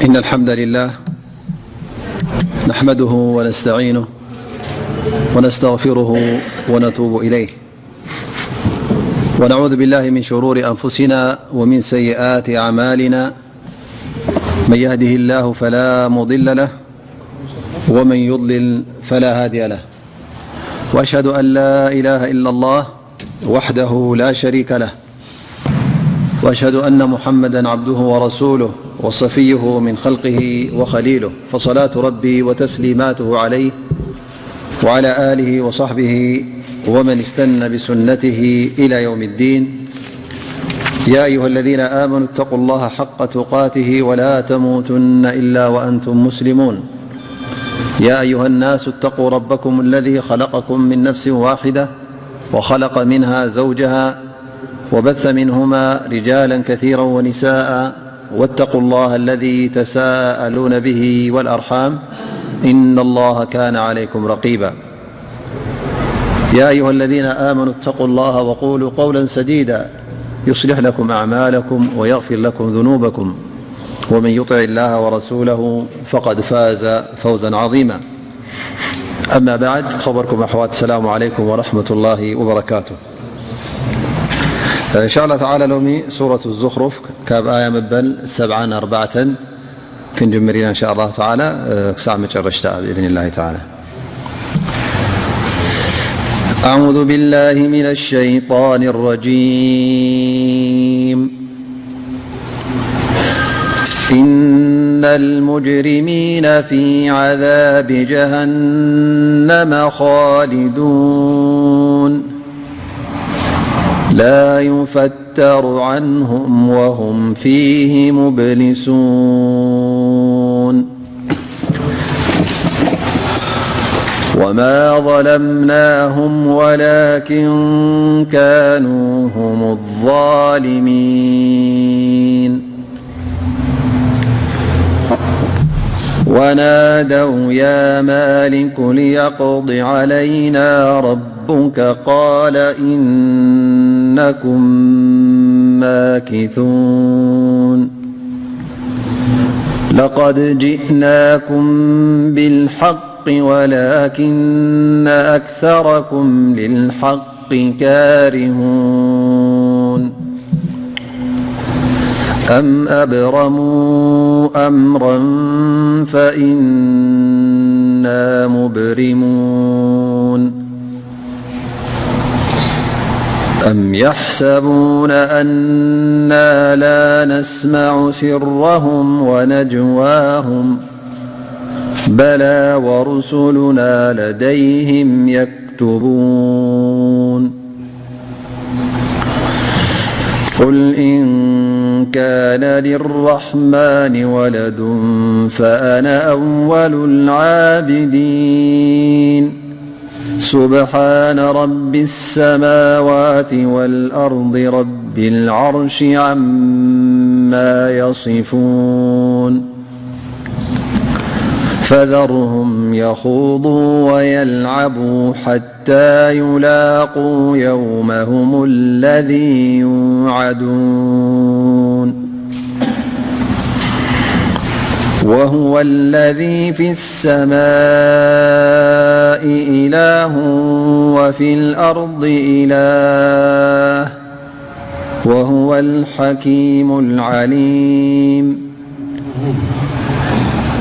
إن الحمد لله نحمده ونستعينه ونستغفره ونتوب إليه، ونعوذ بالله من شرور أنفسنا ومن سيئات أعمالنا. من يهده الله فلا مضل له، ومن يضلل فلا هادي له. وأشهد أن لا إله إلا الله وحده لا شريك له، وأشهد أن محمدا عبده ورسوله وصفيه من خلقه وخليله، فصلاة ربي وتسليماته عليه وعلى آله وصحبه ومن استن بسنته إلى يوم الدين. يا أيها الذين آمنوا اتقوا الله حق تقاته ولا تموتن إلا وأنتم مسلمون. يا أيها الناس اتقوا ربكم الذي خلقكم من نفس واحدة وخلق منها زوجها وبث منهما رجالا كثيرا ونساء، واتقوا الله الذي تساءلون به والأرحام، إن الله كان عليكم رقيبا. يا أيها الذين آمنوا اتقوا الله وقولوا قولا سديدا، يصلح لكم أعمالكم ويغفر لكم ذنوبكم، ومن يطع الله ورسوله فقد فاز فوزا عظيما. أما بعد، خبركم أحوات، السلام عليكم ورحمة الله وبركاته. إن شاء الله تعالى، لومي سورة الزخرف، كاب آية مبل سبعا أربعة، كنجمرين إن شاء الله تعالى، آه، كساع مجرشتها بإذن الله تعالى. أعوذ بالله من الشيطان الرجيم. إن المجرمين في عذاب جهنم خالدون. لا يفتر عنهم وهم فيه مبلسون. وما ظلمناهم ولكن كانوا هم الظالمين. ونادوا يا مالك ليقض علينا ربك، قال إنكم ماكثون. لقد جئناكم بالحق ولكن أكثركم للحق كارهون. أم أبرموا أمرا فإنا مبرمون. أم يحسبون أنا لا نسمع سرهم ونجواهم، بلى ورسلنا لديهم يكتبون. قل إن كان للرحمن ولد فأنا أول العابدين. سبحان رب السماوات والأرض رب العرش عما يصفون. فذرهم يخوضوا ويلعبوا حتى يلاقوا يومهم الذي يوعدون. وهو الذي في السماء إله وفي الأرض إله، وهو الحكيم العليم.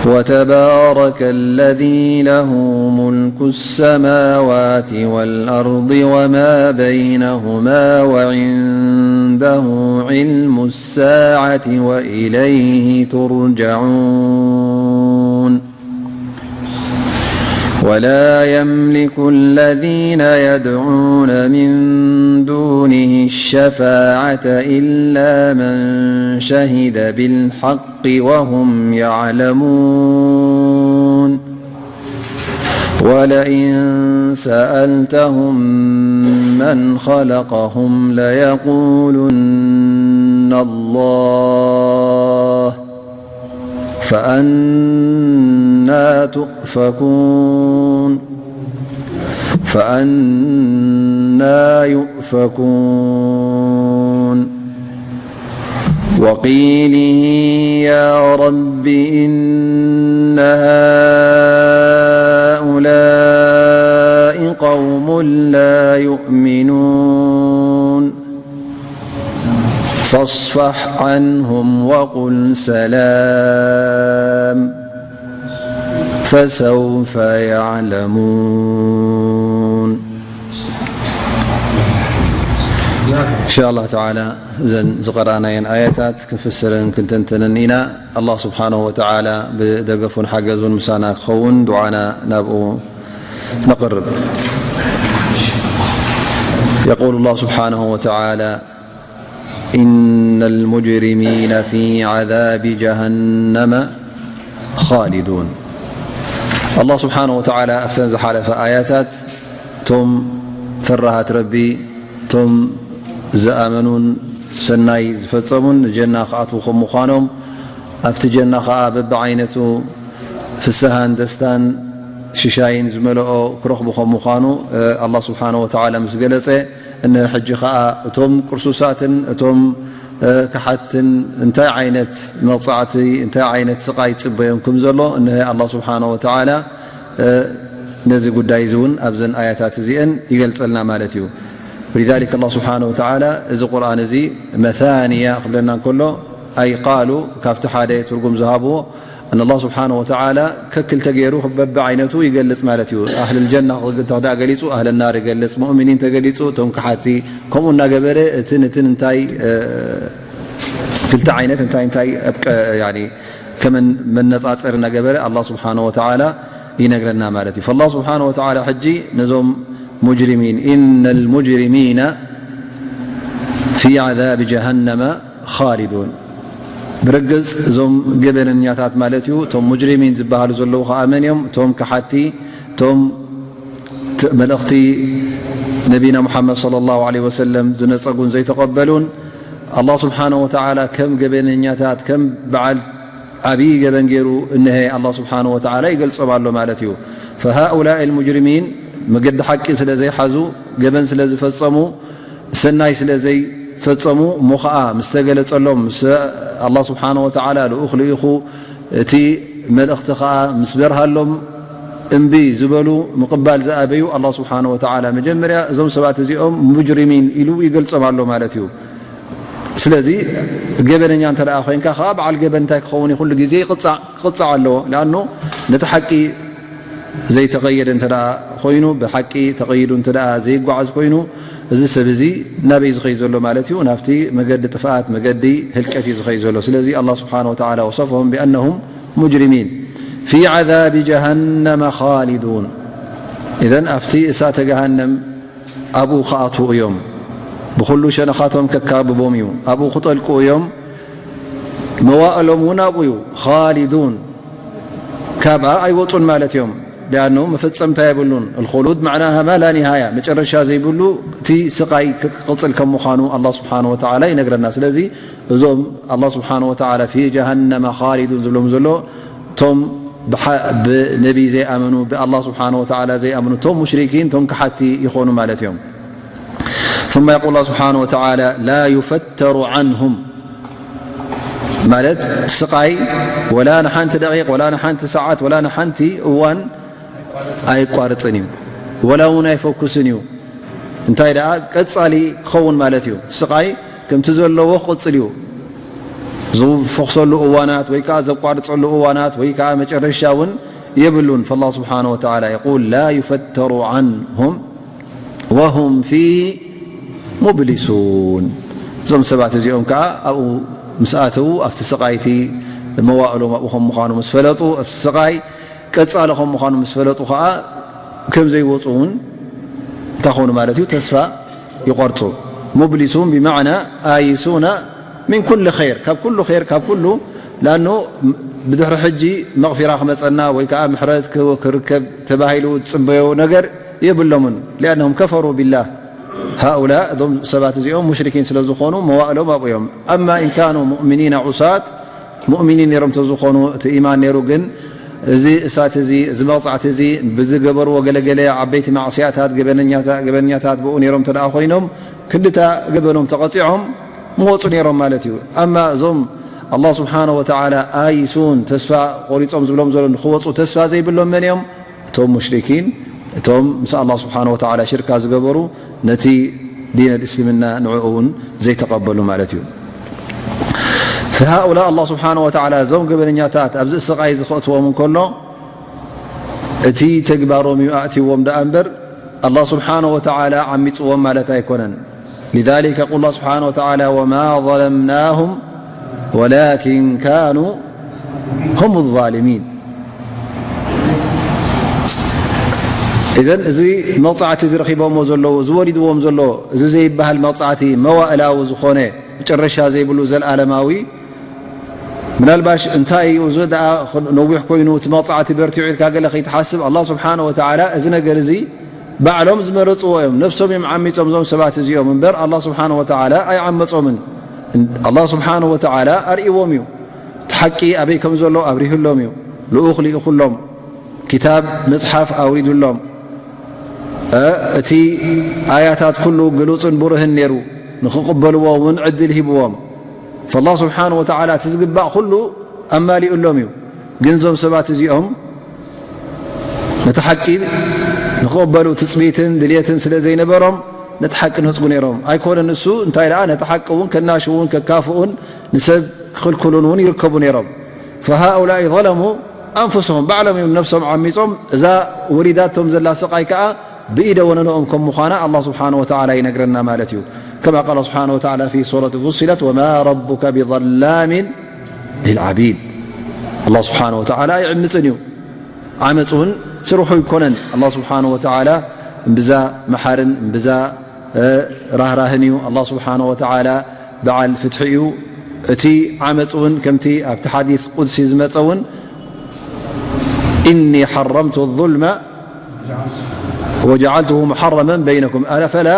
وتبارك الذي له ملك السماوات والأرض وما بينهما وعنده علم الساعة وإليه ترجعون. ولا يملك الذين يدعون من دونه الشفاعة إلا من شهد بالحق وهم يعلمون. ولئن سألتهم من خلقهم ليقولن الله، فأنى تؤفكون؟ فأنى يؤفكون؟ وقيله يا رب إن هؤلاء قوم لا يؤمنون فاصفح عنهم وقل سلام فسوف يعلمون. إن شاء الله تعالى እዘን ዝቐረኣናየን ኣያታት ክንፍስርን ክንተንተንን ኢና። ኣላህ ስብሓነሁ ወተዓላ ብደገፉን ሓገዙን ምሳና ክኸውን ዱዓና ናብኡ ነቕርብ። يقول الله سبحانه وتعالى إن المجرمين في عذاب جهنم خالدون. ኣላህ ስብሓነሁ ወተዓላ ኣብተን ዝሓለፈ ኣያታት እቶም ፈራሃት ረቢ፣ እቶም ዝኣመኑን ሰናይ ዝፈጸሙን ንጀና ክኣትዉ ከም ምዃኖም፣ ኣብቲ ጀና ኸኣ በብዓይነቱ ፍስሃን ደስታን ሽሻይን ዝመልኦ ክረኽቡ ከም ምዃኑ፣ ኣላህ ስብሓነሁ ወተዓላ ምስ ገለጸ፣ እነሆ ሕጂ ኸኣ እቶም ቅርሱሳትን እቶም ከሓትን እንታይ ዓይነት መቕጻዕቲ፣ እንታይ ዓይነት ስቓይ ይጽበዮም ከም ዘሎ፣ እነሆ ኣላህ ስብሓነሁ ወተዓላ ነዚ ጉዳይ እዚ እውን ኣብዘን ኣያታት እዚአን ይገልጸልና ማለት እዩ። ولذلك ኣላህ ስብሓነሁ ወተዓላ እዚ ቁርኣን እዚ መታንያ ክብለና እንከሎ፣ ኣይ ቃሉ ካብቲ ሓደ ትርጉም ዝሃብዎ፣ ኣን ኣላህ ስብሓነሁ ወተዓላ ከክልተ ገይሩ በብዓይነቱ ይገልጽ ማለት እዩ። ኣህለል ጀና ክደኣ ገሊጹ፣ ኣህለል ናር ይገልጽ፣ ሙእሚኒን ተገሊጹ፣ እቶም ከሓቲ፣ ከምኡ እናገበረ እትን እትን እንታይ፣ እ፣ ክልተ ዓይነት እንታይ እንታይ ኣብ ቀ-፣ ያኒ ከመን መነጻጸሪ እናገበረ ኣላህ ስብሓነሁ ወተዓላ ይነግረና ማለት እዩ። ፈላህ ስብሓነሁ ወተዓላ ሕጂ ነዞም ሙጅሪሚን፣ ኢነል ሙጅሪሚነ ፊ ዓዛቢ ጀሃነመ ኻሊዱን። ብርግጽ እዞም ገበነኛታት ማለት እዩ። እቶም ሙጅሪሚን ዝበሃሉ ዘለዉ ኸኣ መን እዮም? እቶም ከሓቲ፣ እቶም ት-፣ መልእኽቲ ነቢና ሙሓመድ ሰለላሁ ዐለይሂ ወሰለም ዝነጸጉን ዘይተቐበሉን፣ ኣላህ ስብሓነሁ ወተዓላ ከም ገበነኛታት፣ ከም በዓል ዓብዪ ገበን ገይሩ እነሀ ኣላህ ስብሓነሁ ወተዓላ ይገልጾም ኣሎ ማለት እዩ። ፈሃኡላኢ ልሙጅሪሚን መገዲ ሓቂ ስለ ዘይሓዙ፣ ገበን ስለ ዝፈጸሙ፣ ሰናይ ስለ ዘይፈጸሙ፣ እሞ ኸኣ ምስ ተገለጸሎም፣ ምስ ኣላህ ስብሓነሁ ወተዓላ ልኡኽ ልኢኹ፣ እቲ መልእኽቲ ኸኣ ምስ በርሃሎም፣ እምቢ ዝበሉ፣ ምቕባል ዝኣበዩ፣ ኣላህ ስብሓነሁ ወተዓላ መጀመርያ እዞም ሰባት እዚኦም ሙጅሪሚን ኢሉ ይገልጾም ኣሎ ማለት እዩ። ስለዚ ገበነኛ እንተ ደኣ ኮይንካ ኸኣ፣ በዓል ገበን እንታይ ክኸውን እዩ? ኩሉ ግዜ ይቕጻዕ፣ ክቕጻዕ ኣለዎ። ለኣኑ ነቲ ሓቂ ዘይተቐየደ እንተ ደኣ ኮይኑ፣ ብሓቂ ተቐይዱ እንተ ደኣ ዘይጓዓዝ ኮይኑ፣ እዚ ሰብ እዚ ናበይ ዝኸይድ ዘሎ ማለት እዩ? ናብቲ መገዲ ጥፍኣት፣ መገዲ ህልቀት እዩ ዝኸይድ ዘሎ። ስለዚ ኣላህ ስብሓነሁ ወተዓላ ወሰፈሁም ቢኣነሁም ሙጅሪሚን ፊ ዓዛቢ ጀሃነመ ኻሊዱን። ኢዘን ኣብቲ እሳተ ገሃነም ኣብኡ ክኣትዉ እዮም። ብኹሉ ሸነኻቶም ከካብቦም እዩ። ኣብኡ ክጠልቁ እዮም። መዋእሎም እውን ኣብኡ እዩ። ኻሊዱን፣ ካብኣ ኣይወጹን ማለት እዮም። ሊኣነሁ መፈጸምታ የብሉን። الخلود معناها ما لا نهاية፣ መጨረሻ ዘይብሉ እቲ ስቓይ ክቕጽል ከም ምዃኑ ኣላህ ስብሓነሁ ወተዓላ ይነግረና። ስለዚ እዞም ኣላህ ስብሓነሁ ወተዓላ ፊ ጀሃነመ ኻሊዱን ዝብሎም ዘሎ፣ እቶም ብሓ-፣ ብነቢ ዘይኣመኑ፣ ብኣላህ ስብሓነሁ ወተዓላ ዘይኣመኑ፣ እቶም ሙሽሪኪን፣ እቶም ከሓቲ ይኾኑ ማለት እዮም። ثم يقول الله سبحانه وتعالى لا يفتر عنهم، ማለት ስቓይ ወላ ንሓንቲ ደቂቕ፣ ወላ ንሓንቲ ሰዓት፣ ወላ ንሓንቲ እዋን ኣይቋርጽን እዩ፣ ወላ እውን ኣይፈኩስን እዩ። እንታይ ደኣ ቀጻሊ ክኸውን ማለት እዩ። እቲ ስቓይ ከምቲ ዘለዎ ክቕጽል እዩ። ዝፈኽሰሉ እዋናት ወይ ከኣ ዘቋርጸሉ እዋናት ወይ ከኣ መጨረሻ እውን የብሉን። فالله سبحانه وتعالى يقول لا يفتر عنهم وهم فيه مبلسون። እዞም ሰባት እዚኦም ከኣ ኣብኡ ምስ ኣተዉ፣ ኣብቲ ስቓይ፣ እቲ መዋእሎም ኣብኡ ከም ምዃኑ ምስ ፈለጡ፣ ኣብቲ ስቓይ ቀጻሊ ከም ምዃኑ ምስ ፈለጡ ከኣ፣ ከም ዘይወጹ እውን እንታይ ኾኑ ማለት እዩ? ተስፋ ይቖርጹ። ሙብሊሱን ብማዕና ኣይሱና ሚን ኩሊ ኸይር፣ ካብ ኩሉ ኸይር፣ ካብ ኩሉ፣ ላኑ ብድሕሪ ሕጂ መቕፊራ ክመጸና ወይ ከኣ ምሕረት ክ-፣ ክርከብ ተባሂሉ ዝጽበዮ ነገር የብሎምን። ሊኣነሁም ከፈሩ ቢላህ። ሃኡላ፣ እዞም ሰባት እዚኦም ሙሽሪኪን ስለ ዝኾኑ መዋእሎም ኣብኡ እዮም። ኣማ ኢን ካኑ ሙእሚኒና ዑሳት፣ ሙእሚኒን ነይሮም ተዝኾኑ፣ እቲ ኢማን ነይሩ፣ ግን እዚ እሳት እዚ፣ እዚ መቕጻዕቲ እዚ ብዝገበርዎ ገለገለ ዓበይቲ ማዕስያታት፣ ገበነኛታ-፣ ገበነኛታት ብኡ ነይሮም እንተ ደኣ ኮይኖም፣ ክንድታ ገበኖም ተቐጺዖም፣ ምወፁ ነይሮም ማለት እዩ። ኣማ እዞም ኣላህ ስብሓነ ወተዓላ ኣይሱን ተስፋ ቆሪፆም ዝብሎም ዘሎ ንክወፁ ተስፋ ዘይብሎም መን እዮም? እቶም ሙሽሪኪን፣ እቶም ምስ ኣላህ ስብሓነ ወተዓላ ሽርካ ዝገበሩ፣ ነቲ ዲን እስልምና ንዕኡ እውን ዘይተቐበሉ ማለት እዩ። فهؤلاء ኣላህ ስብሓነ ወተዓላ እዞም ገበነኛታት ኣብዚ ስቓይ ዝኸእትዎም እንከሎ እቲ ተግባሮም እዩ ኣእትይዎም ደኣ እምበር ኣላህ ስብሓነ ወተዓላ ዓሚፅዎም ማለት ኣይኮነን። لذلك يقول الله سبحانه وتعالى وما ظلمناهم ولكن كانوا هم الظالمين. إذن እዚ መቕጻዕቲ እዚ ረኺቦሞ ዘለዉ፣ እዚ ወሪድዎም ዘሎ፣ እዚ ዘይበሃል መቕጻዕቲ መዋእላዊ ዝኾነ መጨረሻ ዘይብሉ ዘልኣለማዊ ምናልባሽ እንታይ እዩ እዚ ደኣ ነዊሕ ኮይኑ እቲ መቕጻዕቲ በርቲዑ ኢልካ ገለ ከይትሓስብ ኣላህ ስብሓነ ወተዓላ እዚ ነገር እዚ ባዕሎም ዝመረፅዎ እዮም። ነፍሶም እዮም ዓሚፆም እዞም ሰባት እዚኦም እምበር ኣላህ ስብሓነ ወተዓላ ኣይዓመፆምን። ኣላህ ስብሓነ ወተዓላ ኣርእይዎም እዩ። እቲ ሓቂ ኣበይ ከም ዘሎ ኣብሪሁሎም እዩ። ልኡኽ ልኢኹሎም፣ ክታብ መፅሓፍ ኣውሪዱሎም። እቲ ኣያታት ኩሉ ግሉፅን ብሩህን ነይሩ፣ ንክቕበልዎ እውን ዕድል ሂብዎም። ፈላህ ስብሓን ወተዓላ እቲ ዝግባእ ኩሉ ኣማሊኡሎም እዩ። ግን እዞም ሰባት እዚኦም ነቲ ሓቂ ንክቕበሉ ትፅቢትን ድልየትን ስለ ዘይነበሮም ነቲ ሓቂ ነፅጉ ነይሮም። ኣይኮነን እሱ እንታይ ደኣ ነቲ ሓቂ እውን ከናሽውን ከካፍኡን ንሰብ ክኽልክሉን እውን ይርከቡ ነይሮም። ፈሃኡላኢ ዘለሙ ኣንፉሰሁም፣ ባዕሎም እዮም ነብሶም ዓሚጾም። እዛ ወሪዳቶም ዘላ ስቓይ ከኣ ብኢደ ወነነኦም ከም ምዃና ኣላህ ስብሓነሁ ወተዓላ ይነግረና ማለት እዩ። ከማ ቃለ ስብሓነሁ ወተዓላ ፊ ሱረት ፉሲለት፣ ወማ ረቡከ ቢዘላሚን ሊልዓቢድ። ኣላህ ስብሓነሁ ወተዓላ ኣይዕምጽን እዩ። ዓመጽ እውን ስርሑ ኣይኮነን። ኣላህ ስብሓነሁ ወተዓላ እምብዛ መሓርን እምብዛ ራህራህን እዩ። ኣላህ ስብሓነሁ ወተዓላ በዓል ፍትሒ እዩ። እቲ ዓመጽ እውን ከምቲ ኣብቲ ሓዲስ ቁድሲ ዝመጸ እውን፣ "ኢኒ ሓረምቱ ዙልመ ወጀዓልቱሁ ሙሓረመን በይነኩም ኣፈላ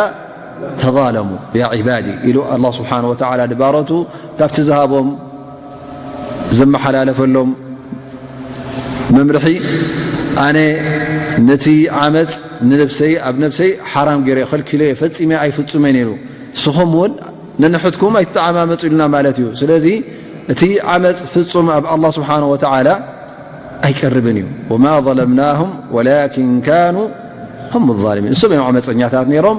ተዛለሙ ያ ዒባዲ" ኢሉ ኣላህ ስብሓነሁ ወተዓላ ንባሮቱ ካብቲ ዝሃቦም ዘመሓላለፈሎም መምርሒ፣ ኣነ ነቲ ዓመጽ ንነብሰይ፣ ኣብ ነብሰይ ሓራም ገይረ፣ ከልኪለ፣ ፈጺመ ኣይፍጹመን ኢሉ። ንስኹም እውን ነንሕድኩም ኣይትተዓማመጹ ኢሉና ማለት እዩ። ስለዚ እቲ ዓመጽ ፍጹም ኣብ ኣላህ ስብሓነሁ ወተዓላ ኣይቀርብን እዩ። "ወማ ዘለምናሁም ወላኪን ካኑ ሁም ዛሊሚን።" እሶም እዮም ዓመጸኛታት ነይሮም።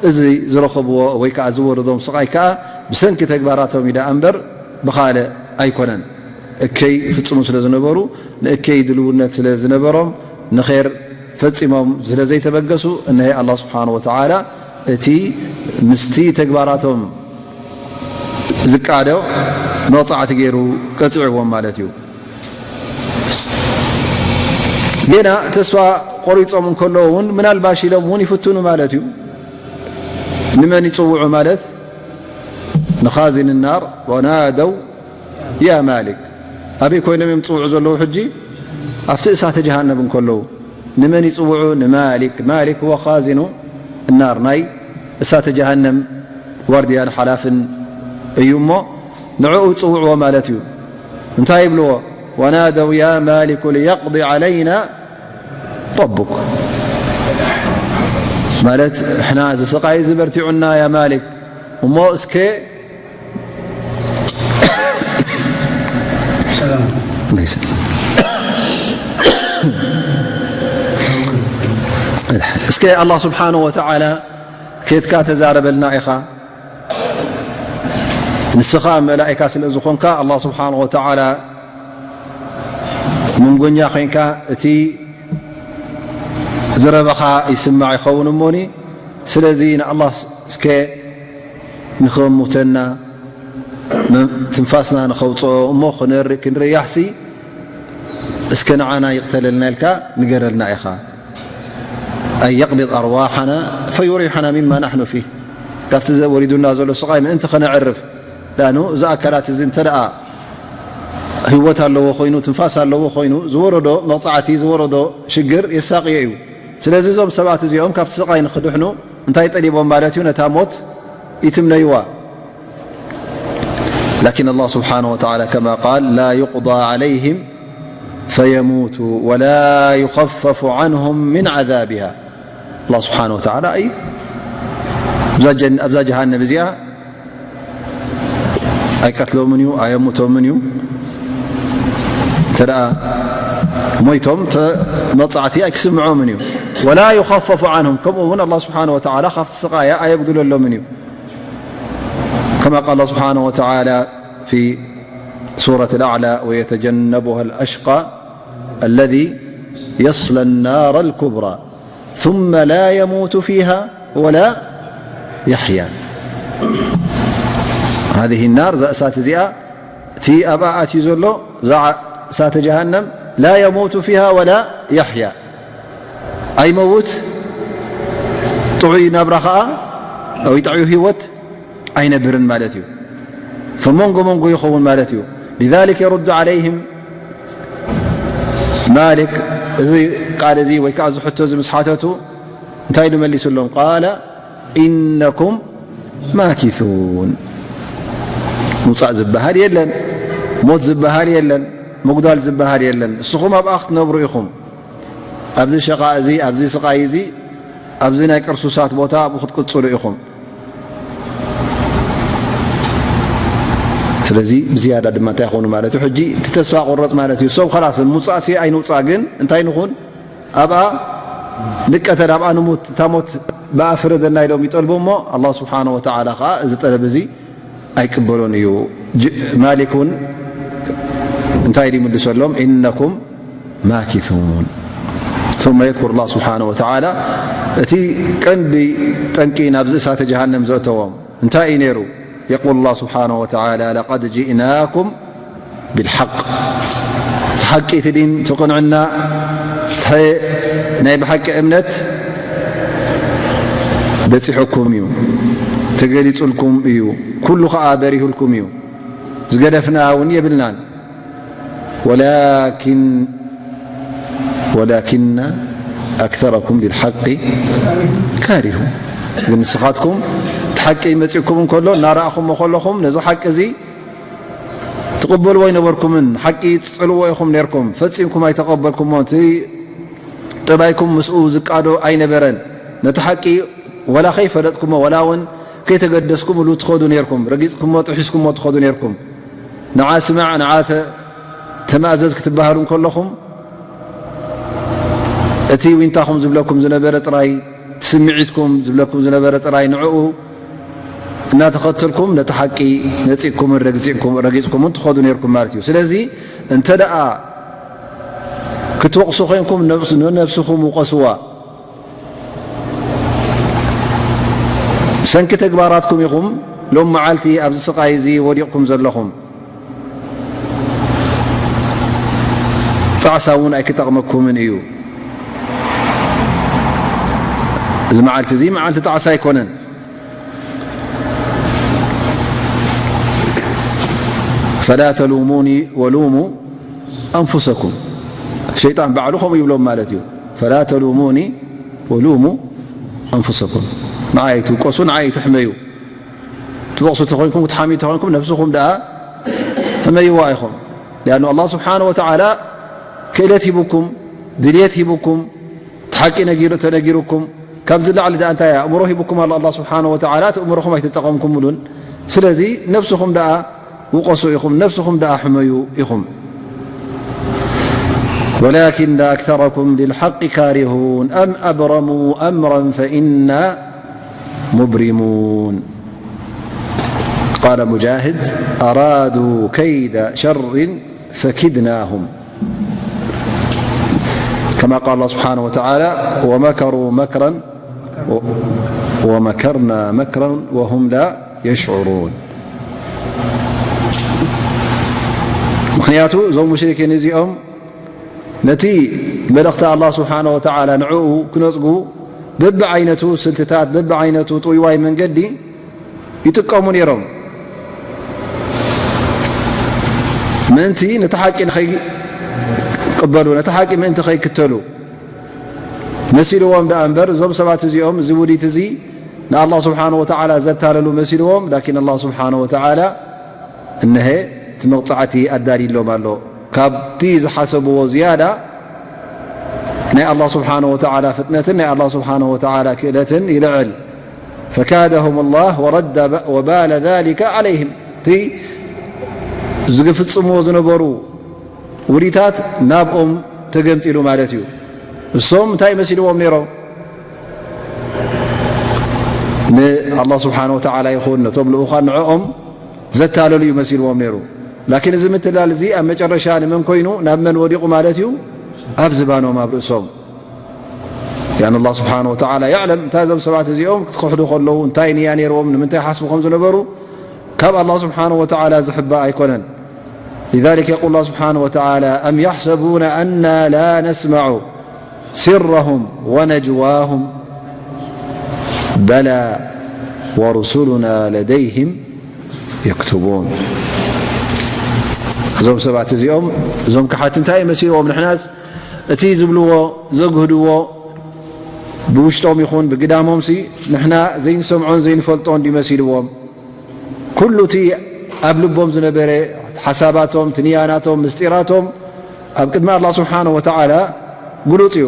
እዚ ዝረኸብዎ ወይ ከዓ ዝወረዶም ስቓይ ከዓ ብሰንኪ ተግባራቶም እዩ ደኣ እምበር ብኻልእ ኣይኮነን። እከይ ይፍጽሙ ስለ ዝነበሩ፣ ንእከይ ድልውነት ስለ ዝነበሮም፣ ንኼር ፈጺሞም ስለ ዘይተበገሱ፣ እነሀ ኣላህ ስብሓነሁ ወተዓላ እቲ ምስቲ ተግባራቶም ዝቃዶ መቕጻዕቲ ገይሩ ቀጺዕዎም ማለት እዩ። ጌና ተስፋ ቆሪጾም እንከለዉ እውን ምናልባሽ ኢሎም እውን ይፍትኑ ማለት እዩ። ንመን ይጽውዑ ማለት ንኻዚን ናር፣ ወናደው ያ ማሊክ። ኣበይ ኮይኖም እዮም ዝጽውዑ ዘለዉ ሕጂ? ኣብቲ እሳተ ጀሃነም እንከለዉ። ንመን ይጽውዑ? ንማሊክ። ማሊክ ወኻዚኑ ናር፣ ናይ እሳተ ጀሃነም ዋርድያን ሓላፍን እዩ እሞ ንዕኡ ይጽውዕዎ ማለት እዩ። እንታይ ይብልዎ? "ወናደው ያ ማሊኩ ሊየቅዲ ዓለይና ረቡክ" ማለት፣ "ሕና እዚ ስቓይ እዚ በርቲዑና ያ ማሊክ፣ እሞ እስከ" ሰላም። እስከ ኣላህ ስብሓነሁ ወተዓላ ኬድካ ተዛረበልና ኢኻ። ንስኻ መላኢካ ስለ ዝኾንካ፣ ኣላህ ስብሓነሁ ወተዓላ መንጎኛ ኾይንካ፣ እቲ ዘረባኻ ይስማዕ ይኸውን እሞኒ፣ ስለዚ ንኣላህ እስከ ንኸሙተና፣ ትንፋስና ንኸውፅኦ እሞ ክንር-፣ ክንርያሕሲ፣ እስከ ንዓና ይቕተለልና ኢልካ ንገረልና ኢኻ። ኣን የቅቢድ ኣርዋሓና ፈዩሪሓና ሚማ ናሕኑ ፊህ። ካብቲ ዘ-፣ ወሪዱና ዘሎ ስቓይ ምእንቲ ከነዕርፍ። ዳኑ እዚ ኣካላት እዚ እንተ ደኣ ህይወት ኣለዎ ኮይኑ፣ ትንፋስ ኣለዎ ኮይኑ፣ ዝወረዶ መቕጻዕቲ፣ ዝወረዶ ሽግር የሳቕዮ እዩ። ስለዚ እዞም ሰባት እዚኦም ካብቲ ስቓይ ንኽድሕኑ እንታይ ጠሊቦም ማለት እዩ? ነታ ሞት ይትምነይዋ። ላኪን ኣላህ ስብሓነሁ ወተዓላ ከማ ቃል፣ "ላ ዩቅዳ ዓለይሂም ፈየሙቱ ወላ ዩኸፈፉ ዓንሁም ሚን ዓዛቢሃ።" ኣላህ ስብሓነሁ ወተዓላ፣ ኣይ፣ ኣብዛ ጀን-፣ ኣብዛ ጀሃነም እዚኣ ኣይቀትሎምን እዩ፣ ኣየሙቶምን እዩ። እንተ ደኣ ሞይቶም፣ ተ-፣ መቕጻዕቲ ኣይክስምዖምን እዩ። ولا يخفف عنهم፣ ከምኡ እውን ኣላህ ስብሓነሁ ወተዓላ ካብቲ ስቓያ ኣየጉድለሎምን እዩ። كما قال الله سبحانه وتعالى في سورة الأعلى: ويتجنبها الأشقى الذي يصلى النار الكبرى ثم لا يموت فيها ولا يحيا. هذه النار، እዛ እሳት እዚኣ፣ እቲ ኣብኣ ኣትዩ ዘሎ፣ እዛ እሳተ ጀሃነም፣ لا يموت فيها ولا يحيا، ኣይመውት፣ ጥዑይ ናብራ ኸኣ ወይ ጥዑይ ህይወት ኣይነብርን ማለት እዩ። ፈመንጎ መንጎ ይኸውን ማለት እዩ። لذلك يرد عليهم مالك، እዚ ቃል እዚ ወይ ከኣ እዚ ሕቶ እዚ ምስ ሓተቱ እንታይ ኢሉ መሊሱሎም? قال إنكم ماكثون። ምውጻእ ዝበሃል የለን፣ ሞት ዝበሃል የለን፣ ምጉዳል ዝበሃል የለን። ንስኹም ኣብኣ ክትነብሩ ኢኹም። ኣብዚ ሸቓ እዚ፣ ኣብዚ ስቓይ እዚ፣ ኣብዚ ናይ ቅርሱሳት ቦታ ኣብኡ ክትቅጽሉ ኢኹም። ስለዚ ብዝያዳ ድማ እንታይ ይኾኑ ማለት እዩ? ሕጂ እቲ ተስፋ ቁረጽ ማለት እዩ። ሰብ ኸላስ ምውጻእሲ ኣይንውጻእ፣ ግን እንታይ ንኹን? ኣብኣ ንቀተል፣ ኣብኣ ንሙት፣ እታ ሞት ብኣ ፍረደና ኢሎም ይጠልቡ እሞ፣ ኣላህ ስብሓነሁ ወተዓላ ኸኣ እዚ ጠለብ እዚ ኣይቅበሎን እዩ። ጅ-፣ ማሊክ እውን እንታይ ኢሉ ይምልሰሎም? إنكم ماكثون. ثم يذكر الله سبحانه وتعالى እቲ ቀንዲ ጠንቂ ናብዚ እሳተ ጀሃነም ዘእተዎም እንታይ እዩ ነይሩ? يقول الله سبحانه وتعالى: لقد جئناكم بالحق። እቲ ሓቂ፣ እቲ ዲን፣ እቲ ቅንዕና፣ እቲ ናይ ብሓቂ እምነት በጺሑኩም እዩ፣ ተገሊጹልኩም እዩ፣ ኩሉ ኸኣ በሪሁልኩም እዩ። ዝገደፍና እውን የብልናን። ولكن ولكن أكثركم للحق كارهون። ግን ንስኻትኩም እቲ ሓቂ መጺእኩም እንከሎ፣ እናረኣኹምዎ ከለኹም፣ ነዚ ሓቂ እዚ ትቕበልዎ ኣይነበርኩምን። ሓቂ ትጸልዎ ኢኹም ነርኩም፣ ፈጺምኩም ኣይተቐበልኩሞን። እቲ ጠባይኩም ምስኡ ዝቃዶ ኣይነበረን። ነቲ ሓቂ ወላ ከይፈለጥኩሞ፣ ወላ እውን ከይተገደስኩምሉ ትኸዱ ነርኩም። ረጊጽኩሞ፣ ጥሒስኩሞ ትኸዱ ነርኩም። ንዓ ስማዕ፣ ንዓ ተ-፣ ተማእዘዝ ክትበሃሉ እንከለኹም፣ እቲ ዊንታኹም ዝብለኩም ዝነበረ ጥራይ፣ ስምዒትኩም ዝብለኩም ዝነበረ ጥራይ፣ ንዕኡ እናተኸተልኩም ነቲ ሓቂ ነጺግኩምን ረግጺዕኩም-፣ ረጊጽኩምን ትኸዱ ነርኩም ማለት እዩ። ስለዚ እንተ ደኣ ክትወቕሱ ኮይንኩም፣ ነብስ-፣ ንነብስኹም ውቐስዋ። ብሰንኪ ተግባራትኩም ኢኹም ሎም መዓልቲ ኣብዚ ስቓይ እዚ ወዲቕኩም ዘለኹም። ጣዕሳ እውን ኣይክጠቕመኩምን እዩ። እዚ መዓልቲ እዚ መዓልቲ ጣዕሳ ኣይኮነን። فلا تلوموني ولوموا أنفسكم። ሸይጣን ባዕሉ ከምኡ ይብሎም ማለት እዩ። فلا تلوموني ولوموا أنفسكم። ንዓይ ኣይትውቀሱ፣ ንዓይ ኣይትሕመዩ። ትወቕሱ ተኾይንኩም፣ ክትሓምዩ ተኾይንኩም፣ ነብስኹም ደኣ ሕመይዋ ኢኹም። لأنه الله سبحانه وتعالى ክእለት ሂቡኩም፣ ድልየት ሂቡኩም፣ እቲ ሓቂ ነጊሩ-፣ ተነጊሩኩም፣ ካብዚ ላዕሊ ደኣ እንታይ ኣእምሮ ሂቡኩም ኣሎ ኣላህ ስብሓነሁ ወተዓላ፣ እቲ ኣእምሮኹም ኣይተጠቐምኩምሉን። ስለዚ ነብስኹም ደኣ ውቐሱ ኢኹም፣ ነብስኹም ደኣ ሕመዩ ኢኹም። ولكن أكثركم للحق كارهون أم أبرموا أمرا فإنا مبرمون. قال مجاهد: أرادوا كيد شر فكدناهم. كما قال الله سبحانه وتعالى: ومكروا مكرا و-، ومكرنا مكرا وهم لا يشعرون. ምኽንያቱ እዞም ሙሽሪኪን እዚኦም ነቲ መልእኽቲ ኣላህ ስብሓነ ወተዓላ ንዕኡ ክነጽጉ በብዓይነቱ ስልትታት፣ በብዓይነቱ ጥውይዋይ መንገዲ ይጥቀሙ ነይሮም። ምእንቲ ነቲ ሓቂ ንኸይቅበሉ፣ ነቲ ሓቂ ምእንቲ ኸይክተሉ መሲልዎም ደኣ እምበር፣ እዞም ሰባት እዚኦም፣ እዚ ውዲት እዚ ንኣላህ ስብሓነ ወተዓላ ዘታለሉ መሲልዎም፣ ላኪን ኣላህ ስብሓነ ወተዓላ እነሀ እቲ መቕጻዕቲ ኣዳልይሎም ኣሎ። ካብቲ ዝሓሰብዎ ዝያዳ ናይ ኣላህ ስብሓነ ወተዓላ ፍጥነትን ናይ ኣላህ ስብሓነ ወተዓላ ክእለትን ይልዕል። فكادهم الله ورد ب-، وبال ذلك عليهم። እቲ ዝፍጽምዎ ዝነበሩ ውዲታት ናብኦም ተገምጢሉ ማለት እዩ። እሶም እንታይ መሲልዎም ነይሮም? ንኣላህ ስብሓነ ወተዓላ ይኹን ነቶም ልኡኻን ንዕኦም ዘታለሉ እዩ መሲልዎም ነይሩ። ላኪን እዚ ምትላል እዚ ኣብ መጨረሻ ንመን ኮይኑ፣ ናብ መን ወዲቑ ማለት እዩ? ኣብ ዝባኖም፣ ኣብ ርእሶም። ያን ኣላህ ስብሓነ ወተዓላ የዕለም እንታይ እዞም ሰባት እዚኦም ክትክሕዱ ከለዉ እንታይ ንያ ነይርዎም፣ ንምንታይ ሓስቡ ከም ዝነበሩ ካብ ኣላህ ስብሓነ ወተዓላ ዝሕባእ ኣይኮነን። لذلك يقول الله سبحانه وتعالى: أم يحسبون أنا لا نسمع سرهم ونجواهم بلى ورسلنا لديهم يكتبون. እዞም ሰባት እዚኦም፣ እዞም ክሓት እንታይ መሲልዎም? ንሕናስ እቲ ዝብልዎ፣ ዘግህድዎ ብውሽጦም ይኹን ብግዳሞምሲ ንሕና ዘይንሰምዖን ዘይንፈልጦን ድዩ መሲልዎም? ኩሉ እቲ ኣብ ልቦም ዝነበረ ሓሳባቶም፣ ትንያናቶም፣ ምስጢራቶም ኣብ ቅድሚ ኣላህ ስብሓነሁ ወተዓላ ግሉጽ እዩ።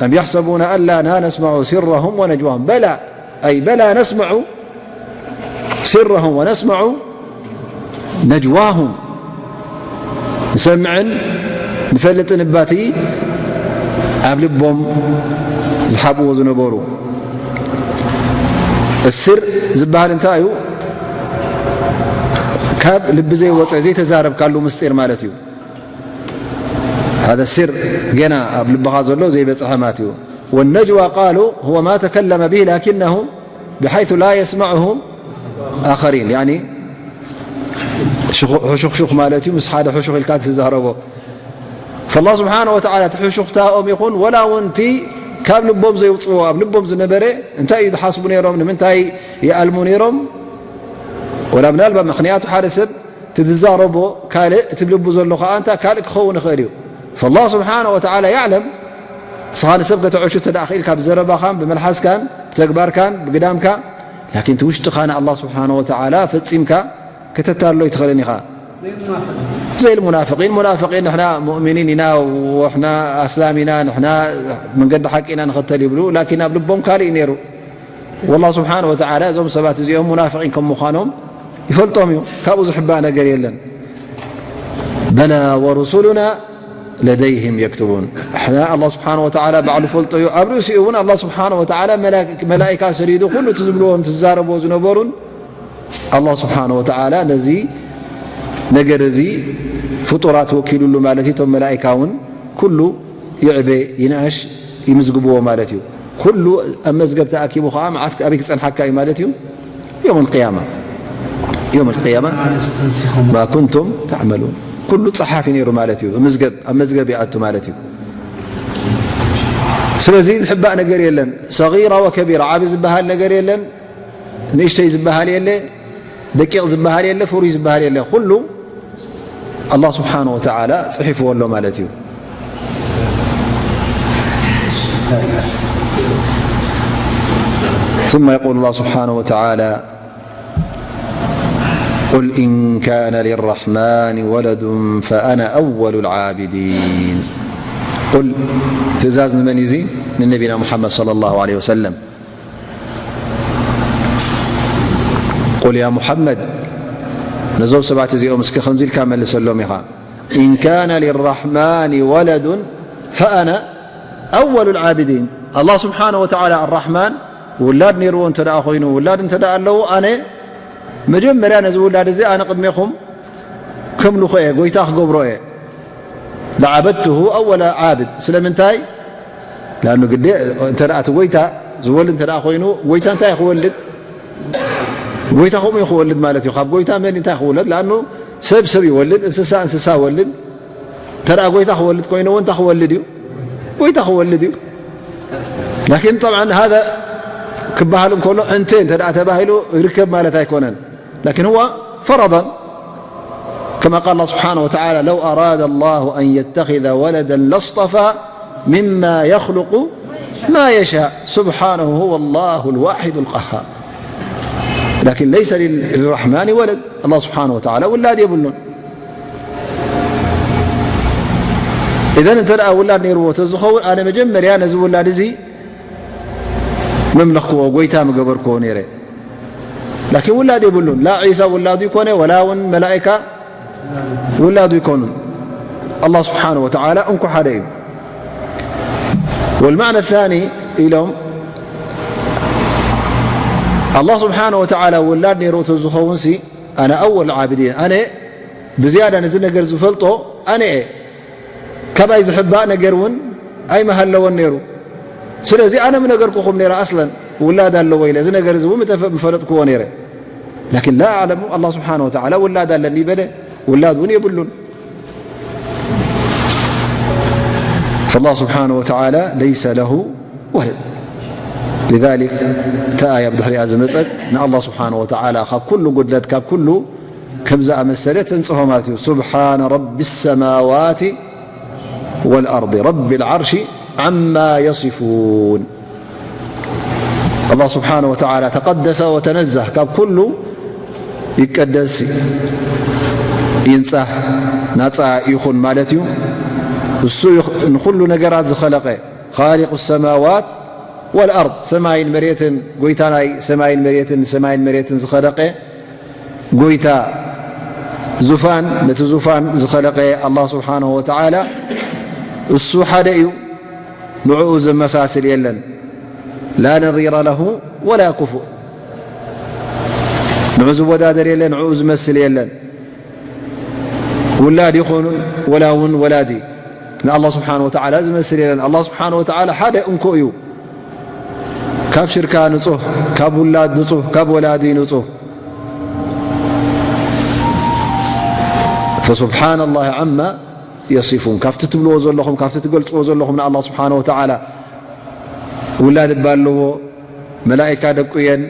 أم يحسبون ألا لا نسمع سرهم ونجواهم بلى أي بلى نسمع سرهم ونسمع نجواهم ንሰምዕን ንፈልጥን እባቲ ኣብ ልቦም ዝሓብዎ ዝነበሩ። እስር ዝበሃል እንታይ እዩ? ካብ ልቢ ዘይወፀ ዘይተዛረብካሉ ምስጢር ማለት እዩ። هذا السر ገና ኣብ ልብኻ ዘሎ ዘይበፅሐ ማለት እዩ። والنجوى قالوا هو ما تكلم به لكنه بحيث لا يسمعه آخرين يعني ሕሹኽሹኽ ማለት እዩ። ምስ ሓደ ሕሹኽ ኢልካ ትዛረቦ። فالله سبحانه وتعالى እቲ ሕሹኽታኦም ይኹን ወላ እውን እቲ ካብ ልቦም ዘውፅዎ ኣብ ልቦም ዝነበረ እንታይ እዩ ዝሓስቡ ነይሮም፣ ንምንታይ ይኣልሙ ነይሮም፣ ወላ ምናልባት ምኽንያቱ ሓደ ሰብ እቲ ዝዛረቦ ካልእ እቲ ልቡ ዘሎ ከዓ እንታ ካልእ ክኸውን ይኽእል እዩ። فالله سبحانه وتعالى يعلم። ንስኻ ንሰብ ከተዕሹ እንተ ደኣ ክኢልካ ብዘረባኻን ብመልሓስካን ብተግባርካን ብግዳምካ፣ ላኪን እቲ ውሽጥኻ ንኣላህ ስብሓነ ወተዓላ ፈጺምካ ከተታልሎ ኣይትኽእልን ኢኻ። ዘይል ሙናፍቂን ሙናፍቂን ንሕና ሙእሚኒን ኢና ወሕና ኣስላም ኢና ንሕና መንገዲ ሓቂ ኢና ንኸተል ይብሉ፣ ላኪን ኣብ ልቦም ካልእ እዩ ነይሩ። ወላህ ስብሓነ ወተዓላ እዞም ሰባት እዚኦም ሙናፍቂን ከም ምዃኖም ይፈልጦም እዩ። ካብኡ ዝሕባእ ነገር የለን። በላ ወሩሱሉና ለደይህም የክትቡን። ሕና ኣላህ ስብሓነ ወተዓላ ባዕሉ ፈልጦ እዩ። ኣብ ርእሲኡ እውን ኣላህ ስብሓነ ወተዓላ መላ-፣ መላኢካ ሰዲዱ ኩሉ እቲ ዝብልዎን እቲ ዝዛረብዎ ዝነበሩን ኣላህ ስብሓነ ወተዓላ ነዚ ነገር እዚ ፍጡራት ወኪሉሉ ማለት እዩ። እቶም መላኢካ እውን ኩሉ ይዕበ ይንኣሽ ይምዝግብዎ ማለት እዩ። ኩሉ ኣብ መዝገብ ተኣኪቡ ከዓ መዓስ ኣበይ ክጸንሓካ እዩ ማለት እዩ? የውም ኣልቅያማ። የውም ኣልቅያማ ማ ኩንቱም ተዕመሉን። ኩሉ ጸሓፊ ነይሩ ማለት እዩ። መዝገብ፣ ኣብ መዝገብ ይኣቱ ማለት እዩ። ስለዚ ዝሕባእ ነገር የለን። ሰጊራ ወከቢራ፣ ዓቢ ዝበሃል ነገር የለን፣ ንእሽተይ ዝበሃል የለ፣ ደቂቕ ዝበሃል የለ፣ ፍሩይ ዝበሃል የለ። ኩሉ ኣላህ ስብሓነ ወተዓላ ጽሒፍዎ ኣሎ ማለት እዩ። ثم يقول الله سبحانه وتعالى: قل إن كان للرحمن ولد فأنا أول العابدين. قل ትእዛዝ ንመን እዩ እዚ? ንነቢና ሙሓመድ ሰለላሁ ዐለይሂ ወሰለም። ቁል ያ ሙሓመድ፣ ነዞም ሰባት እዚኦም እስከ ከምዚ ኢልካ መልሰሎም ኢኻ፣ ኢን ካነ ሊራሕማኒ ወለዱን ፈኣና ኣወሉ ልዓቢዲን። ኣላህ ስብሓነ ወተዓላ ኣራሕማን ውላድ ነይርዎ እንተ ደኣ ኮይኑ፣ ውላድ እንተ ደኣ ኣለዎ፣ ኣነ መጀመርያ ነዚ ውላድ እዚ ኣነ ቅድሜኹም ከምልኾ እየ፣ ጎይታ ክገብሮ እየ። ለዓበድትሁ ኣወለ ዓብድ። ስለምንታይ? ላኑ ግዴ እንተ ደኣ እቲ ጎይታ ዝወልድ እንተ ደኣ ኮይኑ፣ ጎይታ እንታይ ክወልድ? ጎይታ ከምኡ እዩ ክወልድ ማለት እዩ። ካብ ጎይታ መን እንታይ ክውለድ? ላኑ ሰብ ሰብ ይወልድ፣ እንስሳ እንስሳ ወልድ። እንተ ደኣ ጎይታ ክወልድ ኮይኑ እውን እንታይ ክወልድ እዩ? ጎይታ ክወልድ እዩ። ላኪን ጠብዓን ሃዛ ክበሃል እንከሎ እንተ እንተ ደኣ ተባሂሉ ይርከብ ማለት ኣይኮነን። لكن هو فرضا كما قال الله سبحانه وتعالى: لو أراد الله أن يتخذ ولدا لاصطفى مما يخلق ما يشاء سبحانه هو الله الواحد القهار. لكن ليس لل-، للرحمن ولد. ኣላህ ስብሓነ ወተዓላ ውላድ የብሉን። ኢዘን እንተ ደኣ ውላድ ነይርዎ ተዝኸውን፣ ኣነ መጀመርያ ነዚ ውላድ እዚ መምለኽክዎ፣ ጎይታ ምገበርክዎ ነይረ። ላኪን ውላድ የብሉን። ላ ዒሳ ውላዱ ይኮነ፣ ወላ እውን መላኢካ ውላዱ ኣይኮኑን። ኣላህ ስብሓነ ወተዓላ እንኮ ሓደ እዩ። ወልማዕነ ታኒ ኢሎም፣ ኣላህ ስብሓነ ወተዓላ ውላድ ነይሩ ተዝኸውንሲ፣ ኣነ ኣወል ዓብዲን፣ ኣነ ብዝያዳ ነዚ ነገር ዝፈልጦ ኣነ እየ። ካባይ ዝሕባእ ነገር እውን ኣይምሃለወን ነይሩ። ስለዚ ኣነ ምነገርኩኹም ነይረ፣ ኣስለን ውላድ ኣለዎ ኢለ፣ እዚ ነገር እዚ እውን ምተፈ-፣ ምፈለጥክዎ ነይረ። ላኪን ላ ኣዕለሙ፣ ኣላህ ስብሓነ ወተዓላ ውላድ ኣለኒ በለ፣ ውላድ እውን የብሉን። ፈላህ ስብሓነ ወተዓላ ለይሰ ለሁ ወለድ። ሊዛሊክ፣ እታ ኣያ ብድሕሪኣ ዝመጸት ንኣላህ ስብሓነ ወተዓላ ካብ ኩሉ ጉድለት፣ ካብ ኩሉ ከም ዝኣመሰለ ተንጽሆ ማለት እዩ። ሱብሓነ ረቢ ሰማዋት ወልኣርድ ረቢ ልዓርሺ ዓማ የሲፉን። ኣላህ ስብሓነ ወተዓላ ተቐደሰ ወተነዘህ፣ ካብ ኩሉ ይቀደስ ይንጻህ ናጻ ይኹን ማለት እዩ። እሱ ይኽ-፣ ንኹሉ ነገራት ዝኸለቐ ኻሊቁ ሰማዋት ወልኣርድ፣ ሰማይን መሬትን፣ ጎይታ ናይ ሰማይን መሬትን፣ ሰማይን መሬትን ዝኸለቐ ጎይታ፣ ዙፋን፣ ነቲ ዙፋን ዝኸለቐ ኣላህ ስብሓነሁ ወተዓላ እሱ ሓደ እዩ። ንዕኡ ዘመሳስል የለን። ላ ነዚረ ለሁ ወላ ኩፉእ። ንዑ ዝወዳደር የለን፣ ንዕኡ ዝመስል የለን። ውላድ ይኹን ወላ እውን ወላዲ ንኣላህ ስብሓነሁ ወተዓላ ዝመስል የለን። ኣላህ ስብሓነሁ ወተዓላ ሓደ እንኮ እዩ። ካብ ሽርካ ንጹህ፣ ካብ ውላድ ንጹህ፣ ካብ ወላዲ ንጹህ። ፈሱብሓነላሂ ዓማ የሲፉን። ካብቲ ትብልዎ ዘለኹም፣ ካብቲ ትገልጽዎ ዘለኹም ንኣላህ ስብሓነሁ ወተዓላ ውላድ እባ ኣለዎ፣ መላኢካ ደቁ እየን፣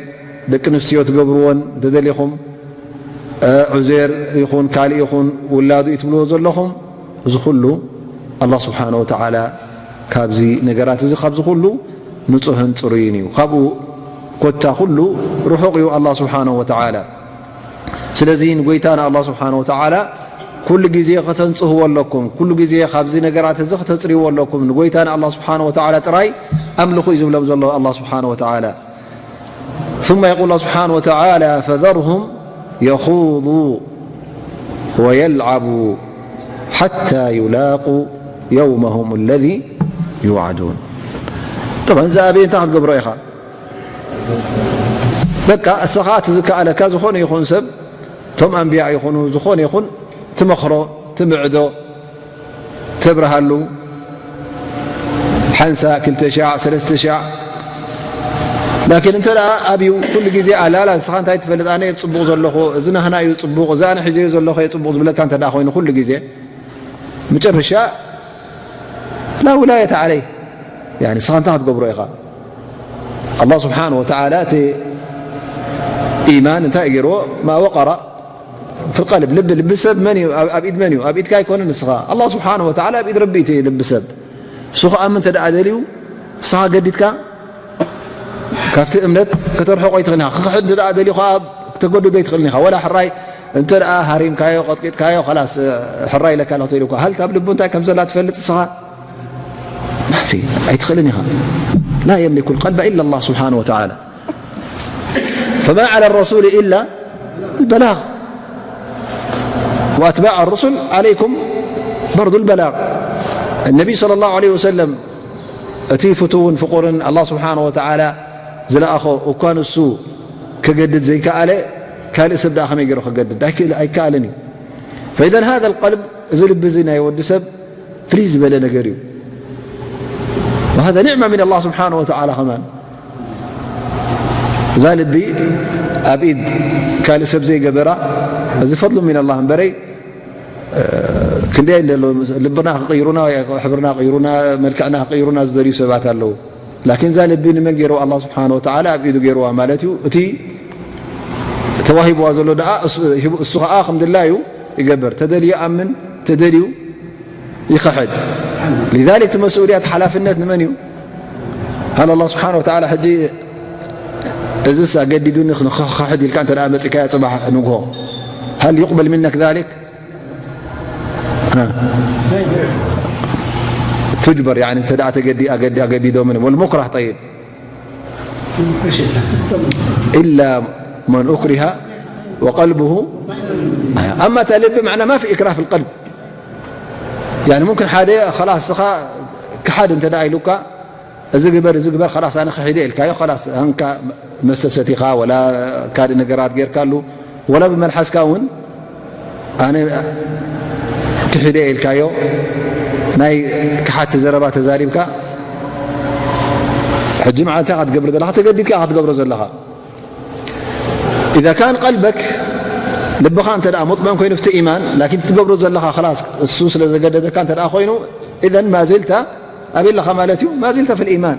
ደቂ ኣንስትዮ ትገብርዎን እንተደሊኹም፣ እ፣ ዑዜር ይኹን ካልእ ይኹን ውላዱ እዩ ትብልዎ ዘለኹም፣ እዚ ኩሉ ኣላህ ስብሓነሁ ወተዓላ ካብዚ ነገራት እዚ፣ ካብዚ ኩሉ ንጹህን ጽሩይን እዩ። ካብኡ ኮታ ኩሉ ርሑቕ እዩ ኣላህ ስብሓነሁ ወተዓላ። ስለዚ ንጎይታና ኣላህ ስብሓነሁ ወተዓላ ኩሉ ግዜ ከተንጽህዎ ኣለኩም። ኩሉ ግዜ ካብዚ ነገራት እዚ ከተጽርይዎ ኣለኩም። ንጎይታና ኣላህ ስብሓነሁ ወተዓላ ጥራይ ኣምልኹ እዩ ዝብሎም ዘሎ ኣላህ ስብሓነሁ ወተዓላ። ثم يقول الله سبحانه وتعالى: فذرهم يخوضوا ويلعبوا حتى يلاقوا يومهم الذي يوعدون. طبعا እዛ ኣበይ እንታይ ክትገብሮ ኢኻ? በቃ እስኻ እቲ ዝከኣለካ ዝኾነ ይኹን ሰብ፣ እቶም ኣንብያ ይኹኑ፣ ዝኾነ ይኹን ትመኽሮ፣ ትምዕዶ፣ ተብርሃሉ፣ ሓንሳ፣ ክልተ ሻዕ፣ ሰለስተ ሻዕ። ላኪን እንተ ደኣ ኣብዩ ኩሉ ግዜ ኣላላ ንስኻ እንታይ ትፈልጥ? ኣነ እየ ጽቡቕ ዘለኹ፣ እዚ ናህና እዩ ጽቡቕ፣ እዚ ኣነ ሒዘዮ ዘለኹ እየ ጽቡቕ ዝብለካ እንተ ደኣ ኮይኑ ኩሉ ግዜ፣ መጨረሻ ላ ውላየተ ዓለይ። ያኒ ንስኻ እንታይ ክትገብሮ ኢኻ? ኣላህ ስብሓነሁ ወተዓላ እቲ ኢማን እንታይ እዩ ገይርዎ? ማ ወቀረ ፊል ቀልብ፣ ልቢ፣ ልቢ ሰብ መን እዩ? ኣብ፣ ኣብ ኢድ መን እዩ? ኣብ ኢድካ ኣይኮነን ንስኻ። ኣላህ ስብሓነሁ ወተዓላ ኣብ ኢድ ረቢ እቲ ልቢ ሰብ። እሱ ክኣምን እንተ ደኣ ደልዩ፣ ንስኻ ገዲድካ ካብቲ እምነት ከተርሕቆ ኣይትኽእልን ኢኻ። ክኽሕድ እንተ ደኣ ደልዩ ኸዓ ክተገድዶ ኣይትኽእልን ኢኻ። ወላ ሕራይ እንተ ደኣ ሃሪምካዮ፣ ቀጥቂጥካዮ፣ ኸላስ ሕራይ ኢለካ ኣሎ ተይሉ እኳ። ሃል ኣብ ልቡ እንታይ ከም ዘላ ትፈልጥ ንስኻ? ማፊ፣ ኣይትኽእልን ኢኻ። ላ የምሊኩ ልቀልበ ኢላ ኣላህ ስብሓነሁ ወተዓላ። فما على الرسول إلا البلاغ وأتباع الرسل عليكم برضو البلاغ. النبي صلى الله عليه وسلم እቲ ፍቱውን ፍቑርን ኣላህ ስብሓነ ወተዓላ ዝለኣኾ እኳ ንሱ ከገድድ ዘይከኣለ፣ ካልእ ሰብ ደኣ ከመይ ገይሩ ከገድድ? ኣይክእል-፣ ኣይከኣልን እዩ። فإذا هذا القلب፣ እዚ ልቢ እዚ ናይ ወዲ ሰብ ፍልይ ዝበለ ነገር እዩ። وهذا نعمة من الله سبحانه وتعالى كمان። እዛ ልቢ ኣብ ኢድ ካልእ ሰብ ዘይገበራ፣ እዚ ፈድሉ ሚን ኣላህ እምበረይ፣ እ፣ ክንደይ እንደ ኣሎ ልብና ክቕይሩና፣ ሕብርና ክቕይሩና፣ መልክዕና ክቕይሩና ዝደልዩ ሰባት ኣለዉ። ላኪን እዛ ልቢ ንመን ገይርዋ? ኣላህ ስብሓነ ወተዓላ ኣብ ኢዱ ገይርዋ ማለት እዩ። እቲ ተዋሂብዋ ዘሎ ደኣ እሱ፣ ሂቡ፣ እሱ ኸዓ ከም ድላዩ ይገብር። ተደልዩ ይኣምን፣ ተደልዩ ይኸሕድ። ሊዛሊክ እቲ መስኡልያት ሓላፍነት ንመን እዩ? ሃል ኣላህ ስብሓነ ወተዓላ ሕጂ እዝስ ኣገዲዱኒ ንኽኸሕድ ኢልካ እንተ ደኣ መጺእካዮ ጽባሕ ንግሆ፣ ሃል ዩቅበል ሚነክ ዛሊክ؟ ها. تجبر، يعني أنت دعت أجدي، أجدي، أجدي دومني. والمكره، طيب. إلا من أكره وقلبه أما እታ ልቢ معنا ما في إكراه في القلب. يعني ممكن ሓደ خلاص እስኻ ክሓድ እንተ ደኣ ኢሉካ፣ እዚ ግበር፣ እዚ ግበር፣ خلاص ኣነ ክሒደ ኢልካዮ፣ خلاص ሃንካ መስተ ሰቲኻ ወላ ካልእ ነገራት ጌርካሉ፣ ወላ ብመልሓስካ እውን ኣነ ክሒደ ኢልካዮ፣ ናይ ክሓቲ ዘረባ ተዛሪብካ፣ ሕጂ መዓልታ ኢኻ ትገብር ዘለኻ፣ ተገዲድካ ኢኻ ትገብሮ ዘለኻ። إذا كان قلبك ልብኻ እንተ ደኣ ሙጥመን ኮይኑ ፍቲ ኢማን ላኪን ትገብሮ ዘለኻ خلاص እሱ ስለ ዘገደደካ እንተ ደኣ ኮይኑ إذا ما زلت ኣበይ ኣለኻ ማለት እዩ ما زلت في الإيمان.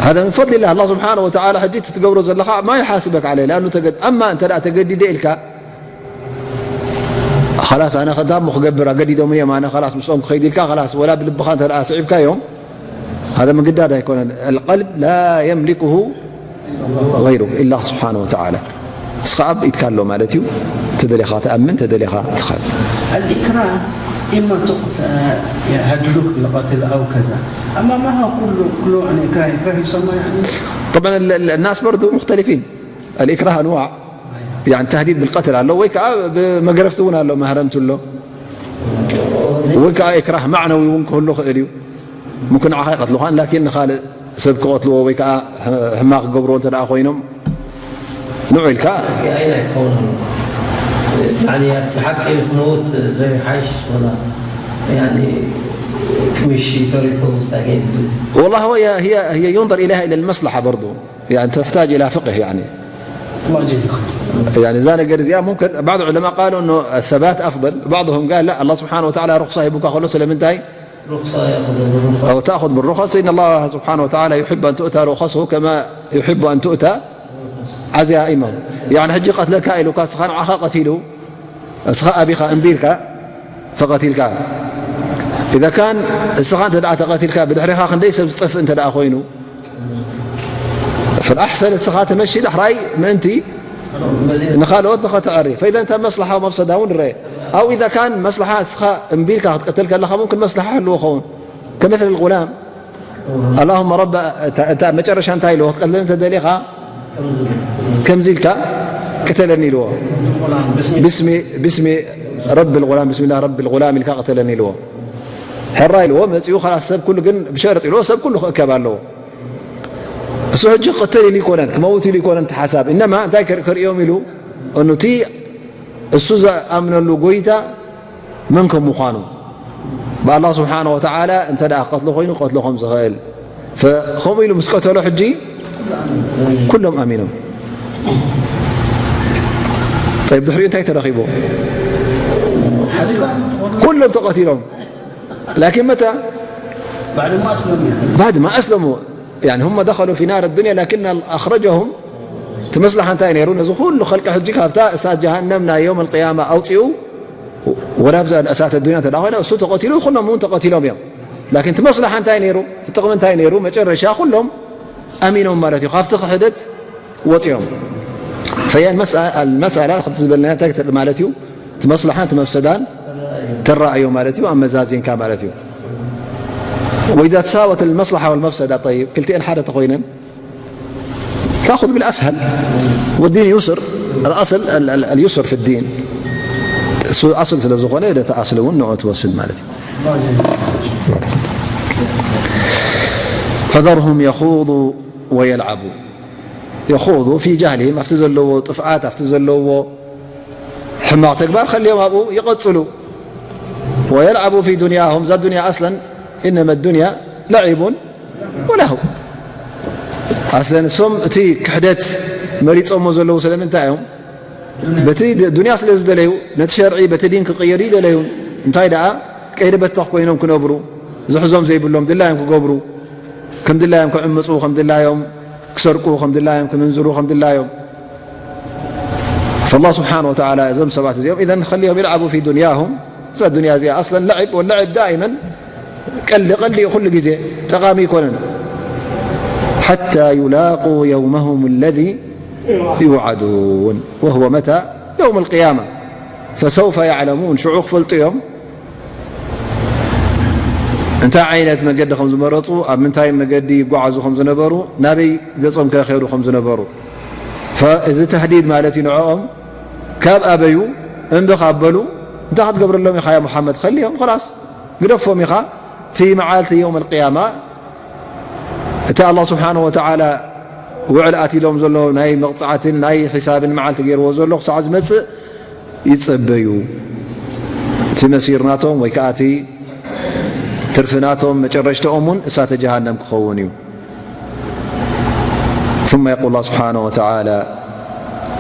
هذا من فضل الله. الله سبحانه وتعالى ሕጂ እቲ ትገብሮ ዘለኻ ما يحاسبك عليه لأنه ተገድ أما እንተ ደኣ ተገዲደ ኢልካ خلاص ኣነ ከዳሞ ክገብር ኣገዲዶም እዮም ኣነ خلاص ምስኦም ክኸይድ ኢልካ خلاص ወላ ብልብኻ እንተ ደኣ ስዒብካዮም هذا ምግዳድ ኣይኮነን. القلب لا يملكه غيرك إلا الله سبحانه وتعالى. እስኻ ኣብ ኢድካ ኣሎ ማለት እዩ። ተደሊኻ ትኣምን ተደሊኻ ትኸድ الإكراه إما تقت- يهددك بالقتل أو كذا. أما ما هو كله كله يعني إكراه إكراه يسمى يعني. طبعا ال- ال- الناس برضو مختلفين. الإكراه أنواع. يعني تهديد بالقتل ኣሎ ወይ ከዓ ብመገረፍቲ እውን ኣሎ ማህረምቲ ኣሎ ወይ ከዓ إكراه معنوي እውን ክህሉ ክእል እዩ. ممكن ንዓኻ ይቐትልኻን ላኪን ንኻልእ ሰብ ክቐትልዎ ወይ ከዓ ሕማቕ ክገብርዎ እንተ ደኣ ኮይኖም ንዑ ኢልካ في أين يكون يعني أنت حق يخنوت زي حاش ولا يعني كمشي فريقه مستعجل والله هو هي هي هي ينظر إليها إلى المصلحة برضو. يعني تحتاج إلى فقه يعني. ما جزي خير. يعني እዛ ነገር እዚኣ ممكن بعض العلماء قالوا أنه الثبات أفضل بعضهم قال لا الله سبحانه وتعالى رخصة ሂቡካ ከሎ ስለምንታይ رخصة يأخذ بالرخصة أو تأخذ بالرخص إن الله سبحانه وتعالى يحب أن تؤتى رخصه كما يحب أن تؤتى عزائمه. يعني ሕጂ ቀትለካ ኢሉካ እስኻ ንዓኻ ቀቲሉ እስኻ ኣቢኻ እምቢ ኢልካ ተቐቲልካ إذا كان እስኻ እንተ ደኣ ተቐቲልካ ብድሕሪኻ ክንደይ ሰብ ዝጠፍእ እንተ ደኣ ኮይኑ فالأحسن እስኻ ትመሺ ዳሕራይ ምእንቲ ንኻልኦት ንኸተዕሪ فإذا እታ መስلحة ومفسدة እውን ንረአ أو إذا كان መስلحة እስኻ እምቢ ኢልካ ክትቀትል ከለኻ ممكن መስلحة ህልዎ ኸውን كمثل الغلام اللهم رب እታ መጨረሻ እንታይ ኢልዎ ክትቀትለኒ እንተ ደሊኻ ከምዚ ኢልካ ቅተለኒ ኢልዎ باسم رب الغلام بسم الله رب الغلام ኢልካ ቅተለኒ ኢልዎ ሕራይ ኢልዎ መጺኡ خلاص ሰብ ኩሉ ግን ብሸርጥ ኢልዎ ሰብ ኩሉ ክእከብ ኣለዎ እሱ ሕጂ ክቅተል ኢሉ ይኮነን ክመውት ኢሉ ይኮነን ተሓሳብ እነማ እንታይ ከርእዮም ኢሉ እኑቲ እሱ ዝኣምነሉ ጎይታ መን ከም ምዃኑ ብኣላህ ስብሓን ወተዓላ እንተ ደኣ ክቀትሎ ኮይኑ ክቀትሎ ከም ዝኽእል ከምኡ ኢሉ ምስ ቀተሎ ሕጂ ኩሎም ኣሚኖም طيب ድሕሪኡ እንታይ ተረኺቡ ኩሎም ተቐቲሎም ላኪን መታ بعد ما أسلم يعني بعد ما أسلموا يعني هم دخلوا في نار الدنيا لكن أخرجهم እቲ መስላሓ እንታይ ነይሩ ነዚ ኩሉ ከልቂ ሕጂ ካብታ እሳት ጀሃነም ናይ የውም ኣልቅያማ ኣውፅኡ ወዳብዛ እሳት ኣዱኒያ እንተ ኮይነ እሱ ተቐቲሉ ኩሎም እውን ተቐቲሎም እዮም ላኪን እቲ መስላሓ እንታይ ነይሩ እቲ ጥቕሚ እንታይ ነይሩ መጨረሻ ኩሎም ኣሚኖም ማለት እዩ ካብቲ ክሕደት ወፂኦም ፈያ المسألة ከምቲ ዝበልና እንታይ ትርኢ ማለት እዩ እቲ መስላሓን እቲ መፍሰዳን ተራእዮ ማለት እዩ ኣመዛዚንካ ማለት እዩ وإذا تساوت المصلحة والمفسدة طيب ክልቲኤን ሓደ ተኮይነን تأخذ بالأسهل والدين يسر الأصل اليسر في الدين እሱ ኣስል ስለ ዝኾነ እቲ ኣስል እውን ንዑ ትወስድ ማለት እዩ فذرهم يخوضوا ويلعبوا يخوضوا في جهلهم ኣብቲ ዘለዎ ጥፍኣት ኣብቲ ዘለዎ ሕማቕ ተግባር ከልዮም ኣብኡ ይቐፅሉ ويلعبوا في دنياهم እዛ ዱንያ ኣስለን إنما الدنيا لعب ولهو ኣስለን እሶም እቲ ክሕደት መሪፆሞ ዘለዉ ስለምንታይ እዮም በቲ ዱንያ ስለ ዝደለዩ ነቲ ሸርዒ በቲ ዲን ክቕየሩ ይደለዩን እንታይ ደኣ ቀይዲ በተኽ ኮይኖም ክነብሩ ዝሕዞም ዘይብሎም ድላዮም ክገብሩ ከም ድላዮም ክዕምፁ ከም ድላዮም ክሰርቁ ከም ድላዮም ክምንዝሩ ከም ድላዮም فالله سبحانه وتعالى እዞም ሰባት እዚኦም إذا خليهم يلعبوا في دنياهم እዛ ዱንያ እዚኣ أصلا لعب واللعب دائما ቀልዲ ቀልዲ እዩ ኩሉ ግዜ ጠቓሚ ይኮነን حتى يلاقوا يومهم الذي يوعدون وهو متى يوم القيامة فسوف يعلمون ሽዑ ክፈልጡ እዮም እንታይ ዓይነት መገዲ ከም ዝመረፁ ኣብ ምንታይ መገዲ ይጓዓዙ ከም ዝነበሩ ናበይ ገፆም ከ ከይዱ ከም ዝነበሩ እዚ ተህዲድ ማለት እዩ። ንዕኦም ካብ ኣበዩ እምቢ ካብ በሉ እንታይ ክትገብረሎም ኢኻ ያ ሙሓመድ? ከልዮም ላስ ግደፎም ኢኻ። እቲ መዓልቲ የውም ኣልቅያማ እቲ ኣላ ስብሓን ወተዓላ ውዕል ኣትሎም ዘሎ ናይ መቕፃዕትን ናይ ሒሳብን መዓልቲ ገይርዎ ዘሎ ክሳዕ ዝመፅእ ይፀበዩ። እቲ መሲር ናቶም ወይ ከዓ እቲ ትርፊ ናቶም መጨረሽተኦም እውን እሳተ ጀሃነም ክኸውን እዩ። ثم يقول الله سبحانه وتعالى: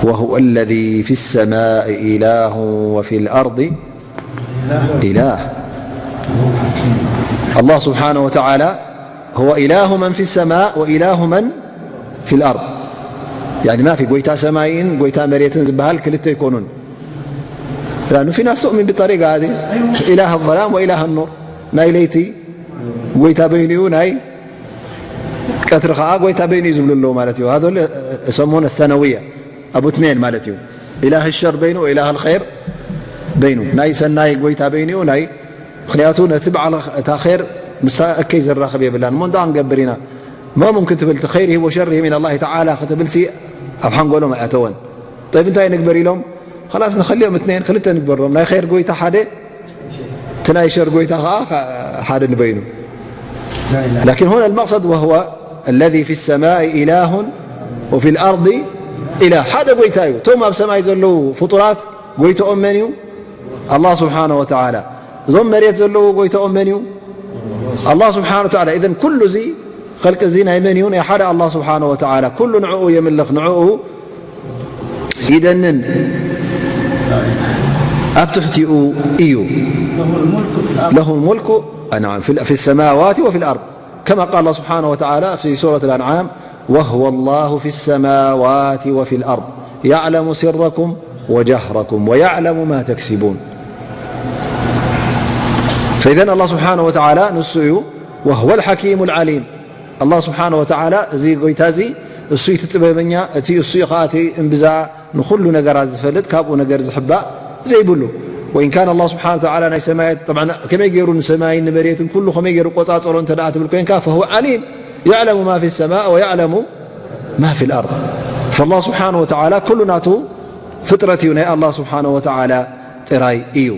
وهو الذي في السماء إله وفي الأرض إله. الله سبحانه وتعالى هو إله من في السماء وإله من في الأرض. يعني ما في ጎይታ ሰማይን ጎይታ መሬትን ዝበሃል ክልተ ኣይኮኑን። لأنه في ناس تؤمن بالطريقة هذه، إله الظلام وإله النور، ናይ ለይቲ ጎይታ በይኑ እዩ፣ ናይ ቀትሪ ከዓ ጎይታ በይኑ እዩ ዝብሉ ኣለዉ ማለት እዩ። هذول يسمون الثنوية، أبو اثنين ማለት እዩ። إله الشر በይኑ وإله الخير በይኑ። ናይ ሰናይ ጎይታ በይኑ እዩ፣ ናይ ምኽንያቱ ነቲ በዓል እታ ኸይር ምስታ እከይ ዘራኽብ የብላን። እሞ እንታይ ክንገብር ኢና? ما ممكن ትብል እቲ خيره وشره من الله تعالى ክትብልሲ ኣብ ሓንጎሎም ኣይኣተወን። طيب እንታይ ንግበር ኢሎም? خلاص ንኸልዮም እትነይን ክልተ ንግበሮም። ናይ ኸይር ጎይታ ሓደ፣ እቲ ናይ ሸር ጎይታ ከዓ ሓደ ንበይኑ። لكن هنا المقصد وهو الذي في السماء إله وفي الأرض إله. ሓደ ጎይታ እዩ። እቶም ኣብ ሰማይ ዘለዉ ፍጡራት ጎይታኦም መን እዩ? ኣላህ ስብሓነ ወተዓላ። እዞም መሬት ዘለዉ ጎይታኦም መን እዩ? ኣላህ ስብሓነ ወተዓላ። ኢዘን ኩሉ እዚ ኸልቂ እዚ ናይ መን እዩ? ናይ ሓደ ኣላህ ስብሓነ ወተዓላ። ኩሉ ንዕኡ የምልኽ፣ ንዕኡ ይደንን ኣብ ትሕቲኡ እዩ። ለሁ ልሙልኩ፣ ናዓም፣ ፊ፣ ፊ ሰማዋት ወፊ ልኣርድ። كما قال الله سبحانه وتعالى في سورة الأنعام: وهو الله في السماوات وفي الأرض يعلم سركم وجهركم ويعلم ما تكسبون. فإذن الله سبحانه وتعالى ንሱ እዩ وهو الحكيم العليم. ኣላህ ስብሓነ ወተዓላ እዚ ጎይታ እዚ እሱ እቲ ጥበበኛ፣ እቲ እሱ እዩ ኸዓ እቲ እምብዛ ንኹሉ ነገራት ዝፈልጥ፣ ካብኡ ነገር ዝሕባእ ዘይብሉ። وإن كان الله سبحانه وتعالى ናይ ሰማያት፣ طبعا ከመይ ገይሩ ንሰማይን ንመሬትን ኩሉ ከመይ ገይሩ ቆጻጸሮ እንተ ደኣ ትብል ኮይንካ፣ فهو عليم يعلم ما في السماء ويعلم ما في الأرض. فالله سبحانه وتعالى ኩሉ ናቱ ፍጥረት እዩ፣ ናይ ኣላህ ስብሓነ ወተዓላ ጥራይ እዩ።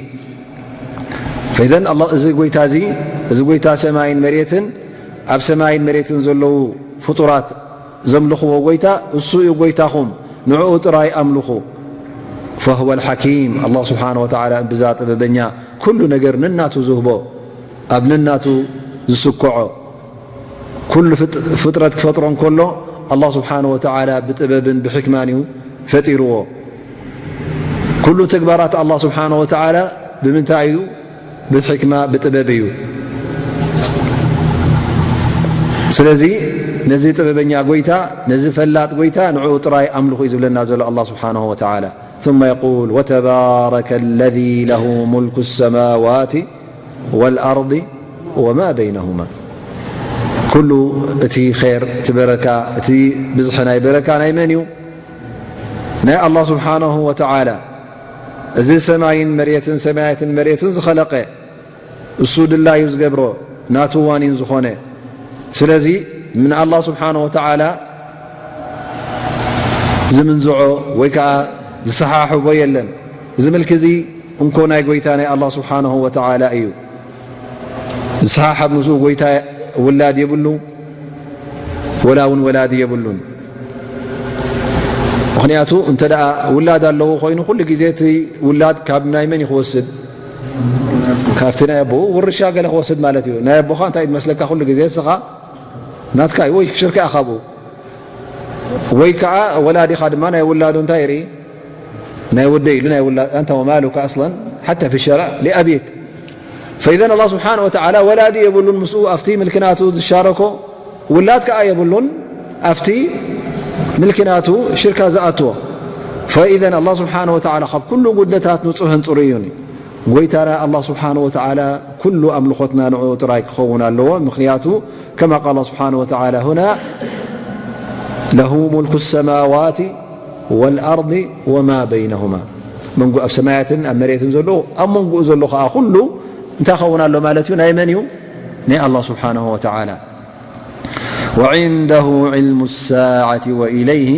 فإذن ኣላህ፣ እዚ ጎይታ እዚ፣ እዚ ጎይታ ሰማይን መሬትን፣ ኣብ ሰማይን መሬትን ዘለዉ ፍጡራት ዘምልኽዎ ጎይታ፣ እሱ እዩ ጎይታኹም፣ ንዕኡ ጥራይ ኣምልኹ። فهو الحكيم፣ ኣላህ ስብሓነ ወተዓላ እምብዛ ጥበበኛ፣ ኩሉ ነገር ነናቱ ዝህቦ፣ ኣብ ነናቱ ዝስክዖ፣ ኩሉ ፍጥ-፣ ፍጥረት ክፈጥሮ እንከሎ፣ ኣላህ ስብሓነ ወተዓላ ብጥበብን ብሕክማን እዩ ፈጢርዎ። ኩሉ ተግባራት ኣላህ ስብሓነ ወተዓላ ብምንታይ እዩ? ብሕክማ፣ ብጥበብ እዩ። ስለዚ ነዚ ጥበበኛ ጎይታ፣ ነዚ ፈላጥ ጎይታ ንዕኡ ጥራይ ኣምልኹ እዩ ዝብለና ዘሎ ኣላህ ስብሓነሁ ወተዓላ። ثم يقول: وتبارك الذي له ملك السماوات والأرض وما بينهما. ኩሉ እቲ ኸይር፣ እቲ በረካ፣ እቲ ብዝሒ ናይ በረካ ናይ መን እዩ? ናይ ኣላህ ስብሓነሁ ወተዓላ። እዚ ሰማይን መሬትን፣ ሰማያትን መሬትን ዝኸለቀ፣ እሱ ድላዩ ዝገብሮ፣ ናቱ ዋኒን ዝኾነ። ስለዚ ምን ኣላህ ስብሓነሁ ወተዓላ ዝምንዝዖ ወይ ከዓ ዝሰሓሕቦ የለን። እዚ ምልኪ እዚ እንኮ ናይ ጎይታ ናይ ኣላህ ስብሓነሁ ወተዓላ እዩ። ዝሰሓሓብ ምስኡ ጎይታ ውላድ የብሉ፣ ወላ እውን ወላዲ የብሉን። ምኽንያቱ እንተ ደኣ ውላድ ኣለዎ ኮይኑ፣ ኩሉ ግዜ እቲ ውላድ ካብ ናይ መን እዩ ክወስድ? ካብቲ ናይ ኣቦኡ ውርሻ ገለ ክወስድ ማለት እዩ። ናይ ኣቦኻ እንታይ እዩ ዝመስለካ? ኩሉ ግዜ እስኻ ናትካ እዩ፣ ወይ ሽርካ ኢኻ ካብኡ። ወይ ከዓ ወላዲኻ ድማ ናይ ውላዱ እንታይ ይርኢ? ናይ ወደይ ኢሉ ናይ ውላድ፣ ኣንተ ወማሉካ ኣስለን ሓታ ፊ ሸርዕ ሊኣቢክ። ፈኢዘን ኣላህ ስብሓነ ወተዓላ ወላዲ የብሉን ምስኡ ኣብቲ ምልኪ ናቱ ዝሻረኮ፣ ውላድ ከዓ የብሉን ኣብቲ ምልኪ ናቱ ሽርካ ዝኣትዎ። ፈኢዘን ኣላህ ስብሓነ ወተዓላ ካብ ኩሉ ጉድለታት ንጹህን ጽሩይን እዩ። ጎይታና ኣላህ ስብሓነ ወተዓላ ኩሉ ኣምልኾትና ንዕኡ ጥራይ ክኸውን ኣለዎ። ምኽንያቱ ከማ ቃል ኣላህ ስብሓነ ወተዓላ ሁና፣ ለሁ ሙልኩ ሰማዋት ወልኣርድ ወማ በይነሁማ። መንጎ ኣብ ሰማያትን ኣብ መሬትን ዘሎ፣ ኣብ መንጎኡ ዘሎ ኸዓ ኩሉ እንታይ ኸውን ኣሎ ማለት እዩ? ናይ መን እዩ? ናይ ኣላህ ስብሓነሁ ወተዓላ። ወዒንደሁ ዒልሙ ሳዓቲ ወኢለይሂ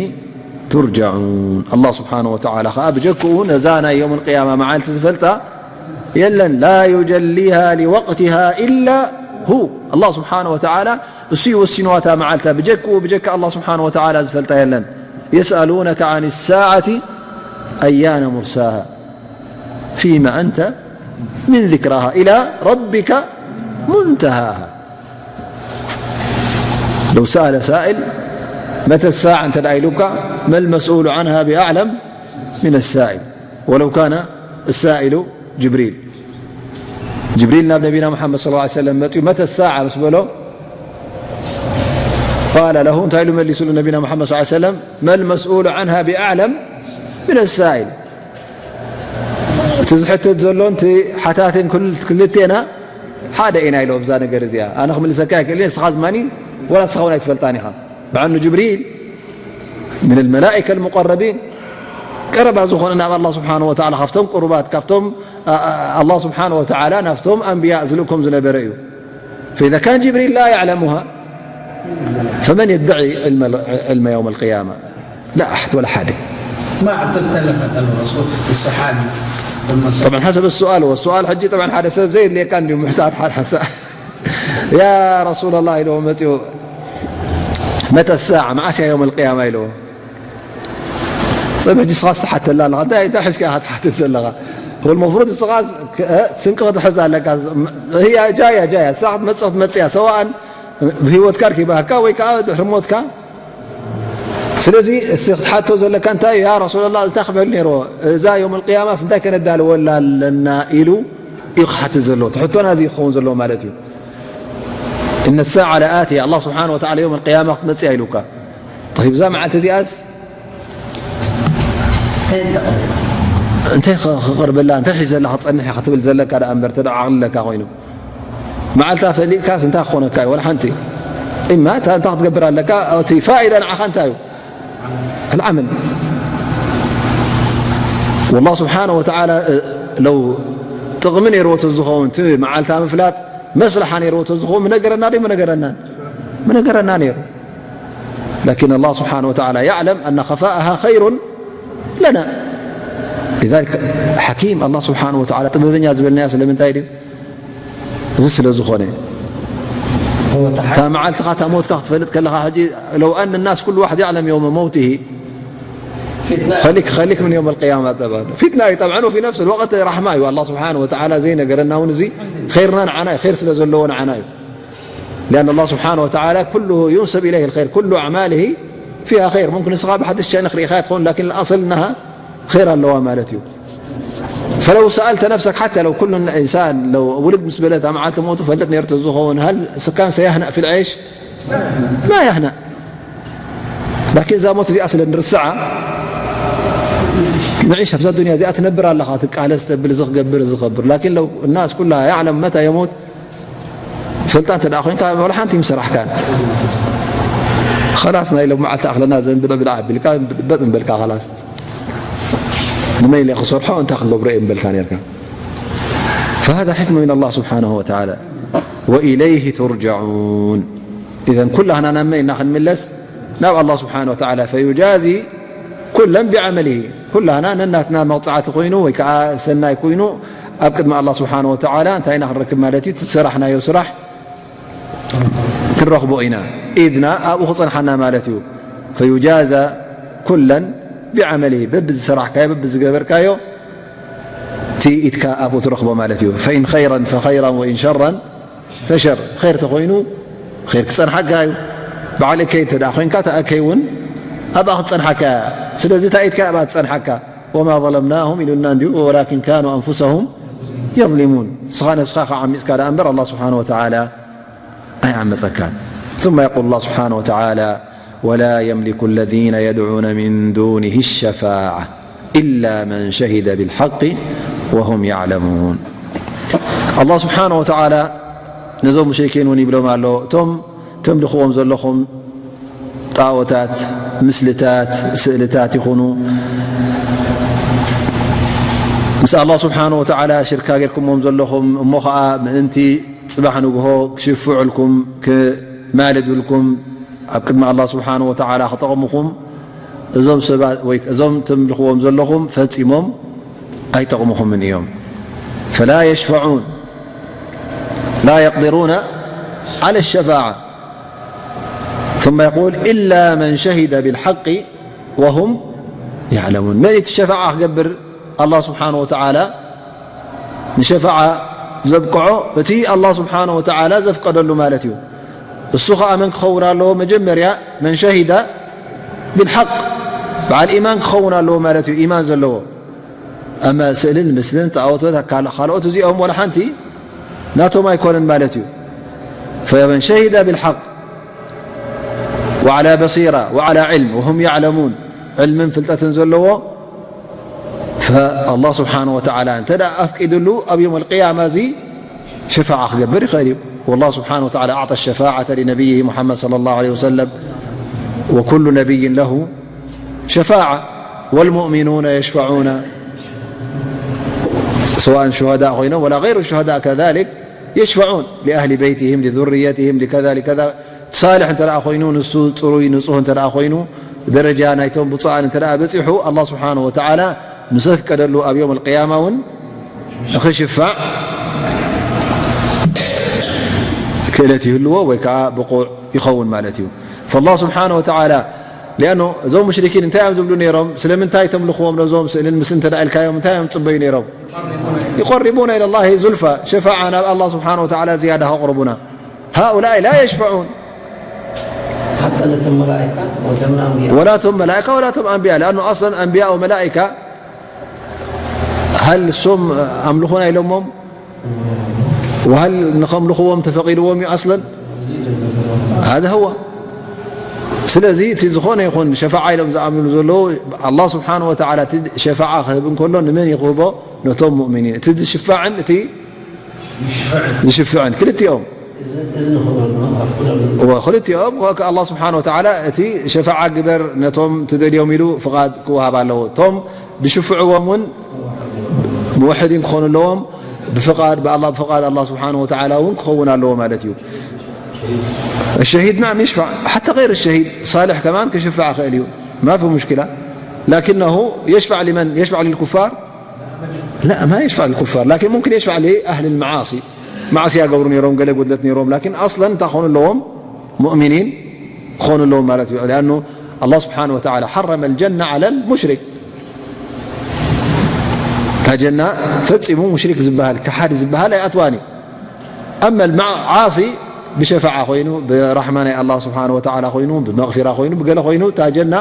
ترجعون. ኣላህ ስብሓነሁ ወተዓላ ኸዓ ብጀክኡ ነዛ ናይ የውመል ቅያማ መዓልቲ ዝፈልጣ የለን። لا يجليها لوقتها إلا هو. ኣላህ ስብሓነሁ ወተዓላ እሱ እዩ ወሲንዋ እታ መዓልታ። ብጀክኡ፣ ብጀካ ኣላህ ስብሓነሁ ወተዓላ ዝፈልጣ የለን። يسألونك عن الساعة أيان مرساها فيم أنت من ذكراها إلى ربك منتهاها. لو سأل سائل متى الساعة እንተ ደኣ ኢሉካ ما المسؤول عنها بأعلم من السائل ولو كان السائل جبريل. ጅብሪል ናብ ነቢና ሙሓመድ صلى الله عليه وسلم መፅኡ متى الساعة ምስ በሎ قال له እንታይ ኢሉ መሊሱሉ ነቢና ሙሓመድ صلى الله عليه وسلم ما المسؤول عنها بأعلم من السائل. እቲ ዝሕተት ዘሎ ንቲ ሓታትን ክልቴና ሓደ ኢና ኢሎ ብዛ ነገር እዚኣ ኣነ ክምልሰካ ኣይክእል ንስኻ ዝማኒ ወላ ንስኻ እውን ኣይትፈልጣን ኢኻ ብዓኑ ጅብሪል من الملائكة المقربين ቀረባ ዝኾነ ናብ ኣላ ስብሓን ወተዓላ ካብቶም ቅሩባት ካብቶም ኣላ ስብሓን ወተዓላ ናብቶም ኣንብያ ዝልእኮም ዝነበረ እዩ فإذا كان جبريل لا يعلمها فمن يدعي علم يوم القيامة؟ لا أحد ولا حد. ما أعطيت لك الرسول الصحابي. طبعا حسب السؤال، والسؤال حجي طبعا حدا سبب زي اللي كان اليوم محتاج حد حسا يا رسول الله إلو متى الساعة؟ مع يوم القيامة إلو طيب حجي سخاص تحت لا لا ده ده حس كهات حتى زلغا هو المفروض سخاص سنقط حزا لك هي جاية جاية ساعة متصت متصية سواء ብህይወትካ ርኪባካ ወይ ከዓ ድሕሪ ሞትካ ስለዚ እስቲ ክትሓቶ ዘለካ እንታይ ያ ረሱላላ እንታይ ክበል ነይርዎ እዛ ዮም ልቅያማስ እንታይ ከነዳልወላ ኣለና ኢሉ እዩ ክሓትት ዘለዎ ትሕቶና እዚ ክኸውን ዘለዎ ማለት እዩ እነ ሳዓ ለኣትያ ኣላ ስብሓን ወተዓላ ዮም ልቅያማ ክትመፅእ ኢሉካ طيب እዛ መዓልቲ እዚኣስ እንታይ ክቕርበላ እንታይ ሒዘላ ክፀንሕ ክትብል ዘለካ ደኣ እምበር ተደዓቕልለካ ኮይኑ መዓልታ ፈሊጥካስ እንታይ ክኾነካ እዩ ወላ ሓንቲ እማ እንታይ ክትገብር ኣለካ እቲ ፋኢዳ ንዓኻ እንታይ እዩ العمل والله سبحانه وتعالى ለው ጥቕሚ ነይርዎ ተዝኸውን እቲ መዓልታ ምፍላጥ መስልሓ ነይርዎ ተዝኸውን ምነገረና ዶ ምነገረና ምነገረና ነይሩ لكن الله سبحانه وتعالى يعلم أن خفاءها خير لنا لذلك حكيم الله سبحانه وتعالى ጥበበኛ ዝበልናዮ ስለምንታይ ድዩ እዚ ስለ ዝኾነ እታ መዓልትኻ እታ ሞትካ ክትፈልጥ ከለኻ ሕጂ لو أن الناس كل واحد يعلم يوم موته خليك خليك من يوم القيامة طبعا فتنة طبعا وفي نفس الوقت رحمة أيوة الله سبحانه وتعالى زي نقرنا ونزي خيرنا نعنا خير سلا زلو نعنا لأن الله سبحانه وتعالى كله ينسب إليه الخير كل أعماله فيها خير ممكن نسخة بحدش شيء نخري خير تكون لكن الأصل أنها خير اللوامة التي فلو سألت نفسك حتى لو كل إنسان لو ولد مسبلة مع الموت فلت نيرت الزخون هل كان سيهنأ في العيش؟ ما يهنأ لكن إذا موت زي أصل الرسعة نعيش في الدنيا زي أتنبر الله خاطر قال استبل زخ قبر زخبر لكن لو الناس كلها يعلم متى يموت ትፈልጣ እንተ ደኣ ኮይንካ ወላ ሓንቲ ይምሰራሕካን ኸላስ ናይ ሎም መዓልቲ ኣኽለና ዘንብለ ብልዓ ኣቢልካ በጥ ምበልካ ኸላስ ንመይለ ክሰርሖ እንታይ ክገብሮ እየ ምበልካ ነርካ فهذا حكمة من الله سبحانه وتعالى وإليه ترجعون إذا ኩላህና ናብ መን ኢና ክንምለስ ናብ ኣላ ስብሓን ወተዓላ ፈዩጃዚ ኩለን ብዓመልሂ ኩላህና ነናትና መቕፃዕቲ ኮይኑ ወይ ከዓ ሰናይ ኮይኑ ኣብ ቅድሚ ኣላ ስብሓን ወተዓላ እንታይ ኢና ክንረክብ ማለት እዩ እቲ ዝሰራሕናዮ ስራሕ ክንረኽቦ ኢና ኢድና ኣብኡ ክፀንሓና ማለት እዩ ፈዩጃዛ ኩለን ብዓመልሂ በቢ ዝሰራሕካዮ በቢ ዝገበርካዮ እቲ ኢድካ ኣብኡ ትረኽቦ ማለት እዩ ፈኢን ኸይረን ፈኸይራን ወኢን ሸራን ፈሸር ኸይር ተኾይኑ ኸይር ክፀንሓካ እዩ በዓል እከይ እንተ ደኣ ኮይንካ እታ እከይ እውን ኣብኣ ክትፀንሓካ እያ ስለዚ እታ ኢድካ ኣብኣ ትፀንሓካ ወማ ظለምናሁም ኢሉና እንዲሁ ወላኪን ካኑ ኣንፉሰሁም የظሊሙን ንስኻ ነብስኻ ከዓሚፅካ ደኣ እምበር ኣላ ስብሓን ወተዓላ ኣይዓመፀካን ثم يقول الله سبحانه وتعالى ولا يملك الذين يدعون من دونه الشفاعة إلا من شهد بالحق وهم يعلمون الله سبحانه وتعالى ነዞም ሙሽሪኪን እውን ይብሎም ኣሎ እቶም ተምልኽዎም ዘለኹም ጣዖታት ምስልታት ስእልታት ይኹኑ ምስ ኣላ ስብሓን ወተዓላ ሽርካ ጌርኩምዎም ዘለኹም እሞ ኸዓ ምእንቲ ፅባሕ ንግሆ ክሽፍዑልኩም ክማልዱልኩም ኣብ ቅድሚ ኣላ ስብሓን ወተዓላ ክጠቕሙኹም እዞም ሰባት ወይ እዞም ተምልኽዎም ዘለኹም ፈጺሞም ኣይጠቕምኹምን እዮም። فلا يشفعون لا يقدرون على الشفاعة ثم يقول إلا من شهد بالحق وهم يعلمون መን እቲ ሸፋዓ ክገብር ኣላህ ስብሓን ወተዓላ ንሸፋዓ ዘብቅዖ እቲ ኣላህ ስብሓን ወተዓላ ዘፍቀደሉ ማለት እዩ። እሱ ኸዓ መን ክኸውን ኣለዎ? መጀመርያ መን ሸሂደ ብልሓቅ በዓል ኢማን ክኸውን ኣለዎ ማለት እዩ። ኢማን ዘለዎ ኣማ ስእልን ምስልን ጣዖቶት ካልኦት እዚኦም ወላ ሓንቲ ናቶም ኣይኮነን ማለት እዩ። فمن شهد بالحق وعلى بصيرة وعلى علم وهم يعلمون ዕልምን ፍልጠትን ዘለዎ فالله سبحانه وتعالى እንተ ደኣ ኣፍቂድሉ ኣብ يوم القيامة እዚ ሸፋዓ ክገብር ይኽእል እዩ። والله سبحانه وتعالى أعطى الشفاعة لنبيه محمد صلى الله عليه وسلم وكل نبي له شفاعة والمؤمنون يشفعون سواء شهداء ኮይኖም ولا غير الشهداء كذلك يشفعون لأهل بيتهم لذريتهم لكذا لكذا ሳልሕ እንተ ደኣ ኮይኑ ንሱ ጽሩይ ንጹህ እንተ ደኣ ኮይኑ ደረጃ ናይቶም ብፁዓን እንተ ደኣ በጺሑ ኣላህ ስብሓን ወተዓላ ምስ ኣፍቀደሉ ኣብ ዮም ኣልቅያማ እውን ንኽሽፋዕ ክእለት ይህልዎ ወይ ከዓ ብቑዕ ይኸውን ማለት እዩ። ፈላህ ስብሓን ወተዓላ ሊኣኖ እዞም ሙሽሪኪን እንታይ እዮም ዝብሉ ነይሮም? ስለምንታይ ተምልኽዎም ነዞም ስእልን ምስ እንተ ደኣ ኢልካዮም እንታይ እዮም ዝጽበዩ ነይሮም? ይቆሪቡና ኢለላሂ ዙልፋ ሸፋዓ ናብ ኣላህ ስብሓን ወተዓላ ዝያዳ ከቕርቡና هؤلاء لا يشفعون حتى لتم ملائكة وتم أنبياء ولا تم ملائكة ولا تم أنبياء لأنه أصلا أنبياء وملائكة هل سم أملخون إلهم وهل نخملخوهم تفقيدهم أصلا هذا هو ስለዚ እቲ ዝኾነ ይኹን ሸፋዓ ኢሎም ዝኣምኑ ዘለዉ ኣላ ስብሓን ወተዓላ እቲ ሸፋዓ ክህብ እንከሎ ንመን ይኽህቦ? ነቶም ሙእሚኒን እቲ ዝሽፋዕን እቲ ዝሽፍዕን ክልቲኦም ክልቲኦም ኣላ ስብሓን ወተዓላ እቲ ሸፋዓ ግበር ነቶም ትደልዮም ኢሉ ፍቓድ ክወሃብ ኣለዎ። እቶም ዝሽፍዕዎም እውን ሙወሕዲን ክኾኑ ኣለዎም። ብፍቓድ ብኣላ ብፍቓድ ኣላ ስብሓን ወተዓላ እውን ክኸውን ኣለዎ ማለት እዩ። الشهيد نعم يشفع حتى غير الشهيد صالح كمان كشفع خيليو ما في مشكلة لكنه يشفع لمن يشفع للكفار لا ما يشفع للكفار لكن ممكن يشفع لأهل المعاصي معصية قبر نيروم قال قلت نيروم لكن أصلا تخون لهم مؤمنين خون لهم مالت لأنه الله سبحانه وتعالى حرم الجنة على المشرك تجنة فتسمو مشرك زبهال كحد زبهال أتواني أما المعاصي ብሸፋዓ ኮይኑ ብራሕማ ናይ ኣላ ስብሓን ወተዓላ ኮይኑ ብመቕፊራ ኮይኑ ብገለ ኮይኑ እታ ጀና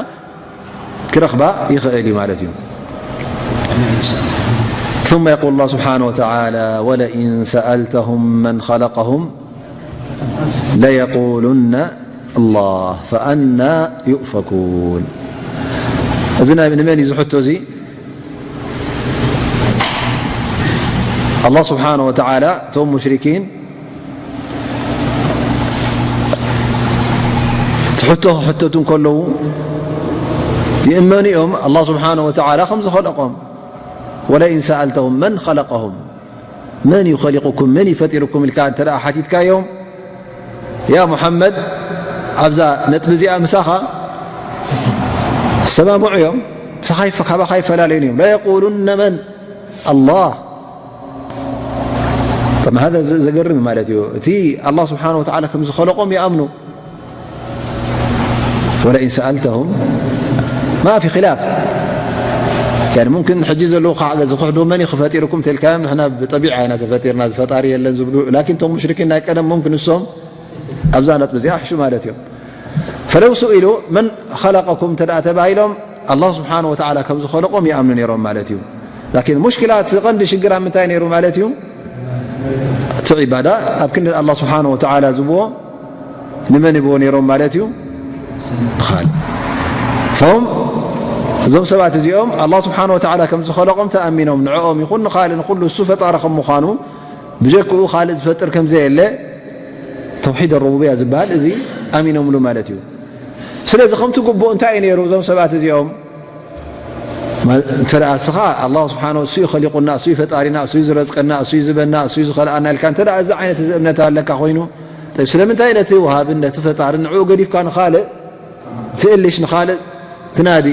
ክረኽባ ይኽእል እዩ ማለት እዩ። ثم يقول الله سبحانه وتعالى ولئن سألتهم من خلقهم ليقولن الله فأنى يؤفكون እዚ ናይ ንመን እዩ ዝሕቶ እዚ ኣላህ ስብሓነ ወተዓላ እቶም ሙሽሪኪን ትሕቶ ክሕተቱ እንከለዉ ይእመኑ እዮም ኣላህ ስብሓነ ወተዓላ ከም ዝኸለቆም ወለኢን ሰኣልተሁም መን ኸለቀሁም መን እዩ ኸሊቁኩም መን እዩ ፈጢሩኩም ኢልካ እንተ ደኣ ሓቲትካዮም ያ ሙሓመድ ኣብዛ ነጥቢ እዚኣ ምሳኻ ሰማምዑ እዮም ምሳኻ ካባኻ ይፈላለዩን እዮም ለየቁሉነ መን ኣላህ طب هذا ዘገርም ማለት እዩ እቲ ኣላህ ስብሓን ወተዓላ ከም ዝኸለቆም ይኣምኑ ወለኢን ሰኣልተሁም ما في خلاف يعني ممكن ሕጂ ዘለዉ ዝኽሕዱ መን እዩ ክፈጢርኩም ተልካዮም ንሕና ብጠቢዓ ኢና ተፈጢርና ዝፈጣሪ የለን ዝብሉ ላኪን ቶም ሙሽሪኪን ናይ ቀደም ممكن እሶም ኣብዛ ነጥቢ እዚኣ ሕሹ ማለት እዮም ፈለው ሱኢሉ መን ኸለቀኩም እንተ ተባሂሎም ኣላህ ስብሓን ወተዓላ ከም ዝኸለቆም ይኣምኑ ነይሮም ማለት እዩ ላኪን ሙሽኪላ እቲ ቀንዲ ሽግር ኣብ ምንታይ ነይሩ ማለት እዩ እቲ ዒባዳ ኣብ ክንዲ ኣላህ ስብሓን ወተዓላ ዝብዎ ንመን ይብዎ ነይሮም ማለት እዩ ንኻል ፈም እዞም ሰባት እዚኦም ኣላህ ስብሓን ወተዓላ ከም ዝኸለቆም ተኣሚኖም ንዕኦም ይኹን ንኻል ንኩሉ እሱ ፈጣሪ ከም ምዃኑ ብጀክኡ ካልእ ዝፈጥር ከም ዘየለ ተውሒድ ሩቡብያ ዝበሃል እዚ ኣሚኖምሉ ማለት እዩ ስለዚ ከምቲ ግቡእ እንታይ እዩ ነይሩ እዞም ሰባት እዚኦም እንተ ደኣ እስኻ ኣላህ ስብሓን እሱ እዩ ኸሊቁና እሱ እዩ ፈጣሪና እሱ እዩ ዝረዝቀና እሱ እዩ ዝበና እሱ እዩ ዝኸልኣና ኢልካ እንተ ደኣ እዚ ዓይነት እዚ እምነት ኣለካ ኮይኑ ስለምንታይ ነቲ ውሃብን ነቲ ፈጣርን ንዕኡ ገዲፍካ ንኻልእ ትእልሽ ንኻልእ ትናዲ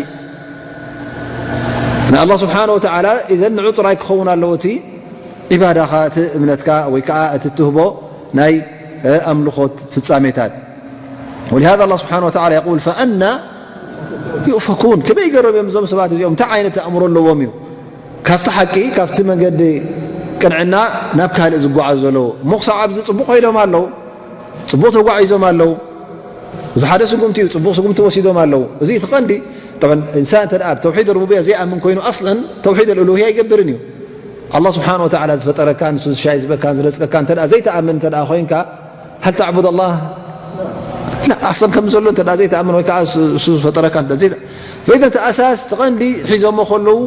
ንኣላህ ስብሓነ ወተዓላ። ኢዘን ንዑ ጥራይ ክኸውን ኣለዎ እቲ ዒባዳኻ፣ እቲ እምነትካ ወይ ከዓ እቲ ትህቦ ናይ ኣምልኾት ፍጻሜታት። ولهذا الله سبحانه وتعالى يقول فأنى يؤفكون። ከመይ ገይሮም እዮም እዞም ሰባት እዚኦም እንታይ ዓይነት ኣእምሮ ኣለዎም እዩ ካብቲ ሓቂ ካብቲ መንገዲ ቅንዕና ናብ ካልእ ዝጓዓዙ ዘለዉ? እሞ ክሳብ ኣብዚ ጽቡቕ ከይዶም ኣለዉ፣ ጽቡቕ ተጓዒዞም ኣለዉ። እዚ ሓደ ስጉምቲ እዩ፣ ጽቡቕ ስጉምቲ ወሲዶም ኣለዉ። እዚ እቲ ቀንዲ። ጠብዓን ኢንሳን እንተ ደኣ ብተውሒድ ሩቡብያ ዘይኣምን ኮይኑ ኣስለን ተውሒድ ኣልኡሉህያ ኣይገብርን እዩ። ኣላህ ስብሓን ወተዓላ ዝፈጠረካን ንሱ ዝሻይ ዝበካን ዝረዝቀካን እንተ ደኣ ዘይተኣምን እንተ ደኣ ኮይንካ هل تعبد الله؟ لا، ኣስለን ከም ዘሎ እንተ ዘይትኣምን ወይ ከዓ እሱ ዝፈጠረካ እንተ ዘይት- ፈኢዘን እቲ ኣሳስ እቲ ቀንዲ ሒዞሞ ከለዉ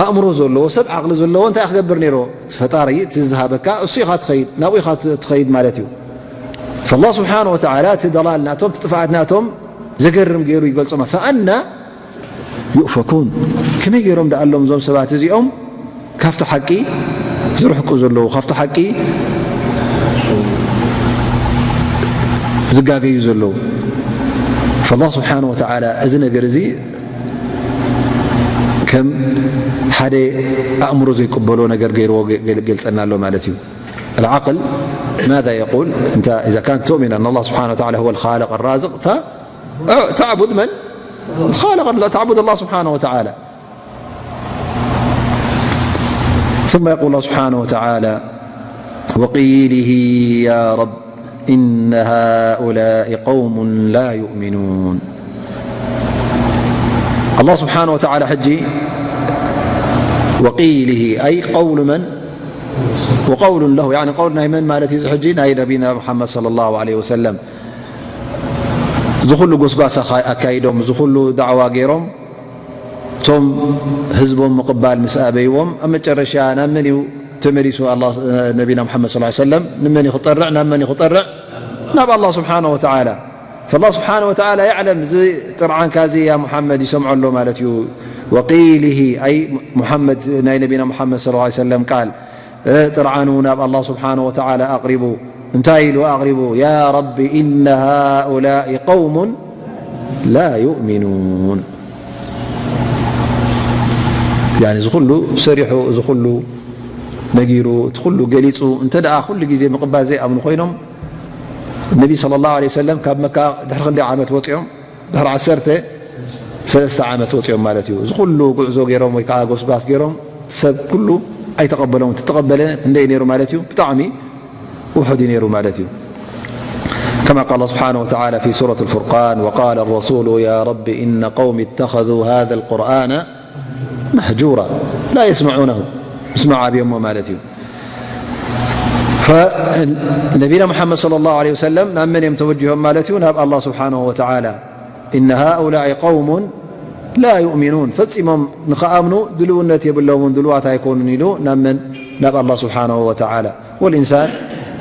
ኣእምሮ ዘለዎ ሰብ ዓቕሊ ዘለዎ እንታይ ክገብር ነይሮ? እቲ ፈጣሪ እቲ ዝሃበካ እሱ ኢኻ ትኸይድ ናብኡ ኢኻ ትኸይድ ማለት እዩ። فالله سبحانه وتعالى እቲ ضلال ናቶም እቲ ጥፍኣት ናቶም ዘገርም ገይሩ ይገልጾም። فأنى يؤفكون። ከመይ ገይሮም ደኣ ኣሎም እዞም ሰባት እዚኦም ካብቲ ሓቂ ዝርሕቁ ዘለዉ፣ ካብቲ ሓቂ ዝጋገዩ ዘለዉ። فالله سبحانه وتعالى እዚ ነገር እዚ ከም ሓደ ኣእምሮ ዘይቅበሎ ነገር ገይርዎ ገ- ገ- ገልጸና ኣሎ ማለት እዩ። العقل ماذا يقول؟ أنت إذا كانت تؤمن أن الله سبحانه وتعالى هو الخالق الرازق فتعبد من؟ الخالق، تعبد الله سبحانه وتعالى. ثم يقول الله سبحانه وتعالى: وقيله يا رب إن هؤلاء قوم لا يؤمنون. الله سبحانه وتعالى حجي وقيله، أي قول من؟ وقول له، يعني قول ናይ መን ማለት እዩ? ሕጂ ናይ ነቢና ሙሓመድ صلى الله عليه وسلم እዚ ኩሉ ጎስጓስ ኣካ- ኣካይዶም፣ እዚ ኩሉ ዳዕዋ ገይሮም፣ እቶም ህዝቦም ምቕባል ምስ ኣበይዎም፣ ኣብ መጨረሻ ናብ መን እዩ ተመሊሱ? ኣላ- ነቢና ሙሓመድ صلى الله عليه وسلم ንመን እዩ ክጠርዕ? ናብ መን እዩ ክጠርዕ? ናብ ኣላህ ስብሓነ ወተዓላ። فالله سبحانه وتعالى يعلم እዚ ጥርዓንካ እዚ ያ ሙሓመድ ይሰምዖ ኣሎ ማለት እዩ። وقيله، أي ሙሓመድ ናይ ነቢና ሙሓመድ صلى الله عليه وسلم ቃል ጥርዓኑ ናብ ኣላህ ስብሓነ ወተዓላ ኣቕሪቡ። እንታይ ኢሉ ኣቕሪቡ? يا رب إن هؤلاء قوم لا يؤمنون. ያኒ እዚ ኩሉ ሰሪሑ፣ እዚ ኩሉ ነጊሩ፣ እቲ ኩሉ ገሊጹ፣ እንተ ደኣ ኩሉ ግዜ ምቕባል ዘይኣምኑ ኮይኖም፣ ነቢ صلى الله عليه وسلم ካብ መካ ድሕሪ ክንደይ ዓመት ወጺኦም? ድሕሪ ዓሰርተ ሰለስተ ዓመት ወጺኦም ማለት እዩ። እዚ ኩሉ ጉዕዞ ገይሮም ወይ ከዓ ጎስጓስ ገይሮም፣ ሰብ ኩሉ ኣይተቐበሎም። እቲ ተቐበለ ክንደይ ነይሩ ማለት እዩ? ብጣዕሚ ውሑድ እዩ ነይሩ ማለት እዩ። كما قال الله سبحانه وتعالى في سورة الفرقان: وقال الرسول يا رب إن قوم اتخذوا هذا القرآن مهجورا لا يسمعونه. ምስማዕ ኣብዮሞ ማለት እዩ። ነቢና ሙሓመድ صلى الله عليه وسلم ናብ መን እዮም ተወጅሆም ማለት እዩ? ናብ ኣላህ ስብሓነሁ ወተዓላ። إن هؤلاء قوم لا يؤمنون፣ ፈጺሞም ንኽኣምኑ ድልውነት የብሎምን፣ ድልዋት ኣይኮኑን ኢሉ ናብ መን? ናብ ኣላህ ስብሓነሁ ወተዓላ። ወልኢንሳን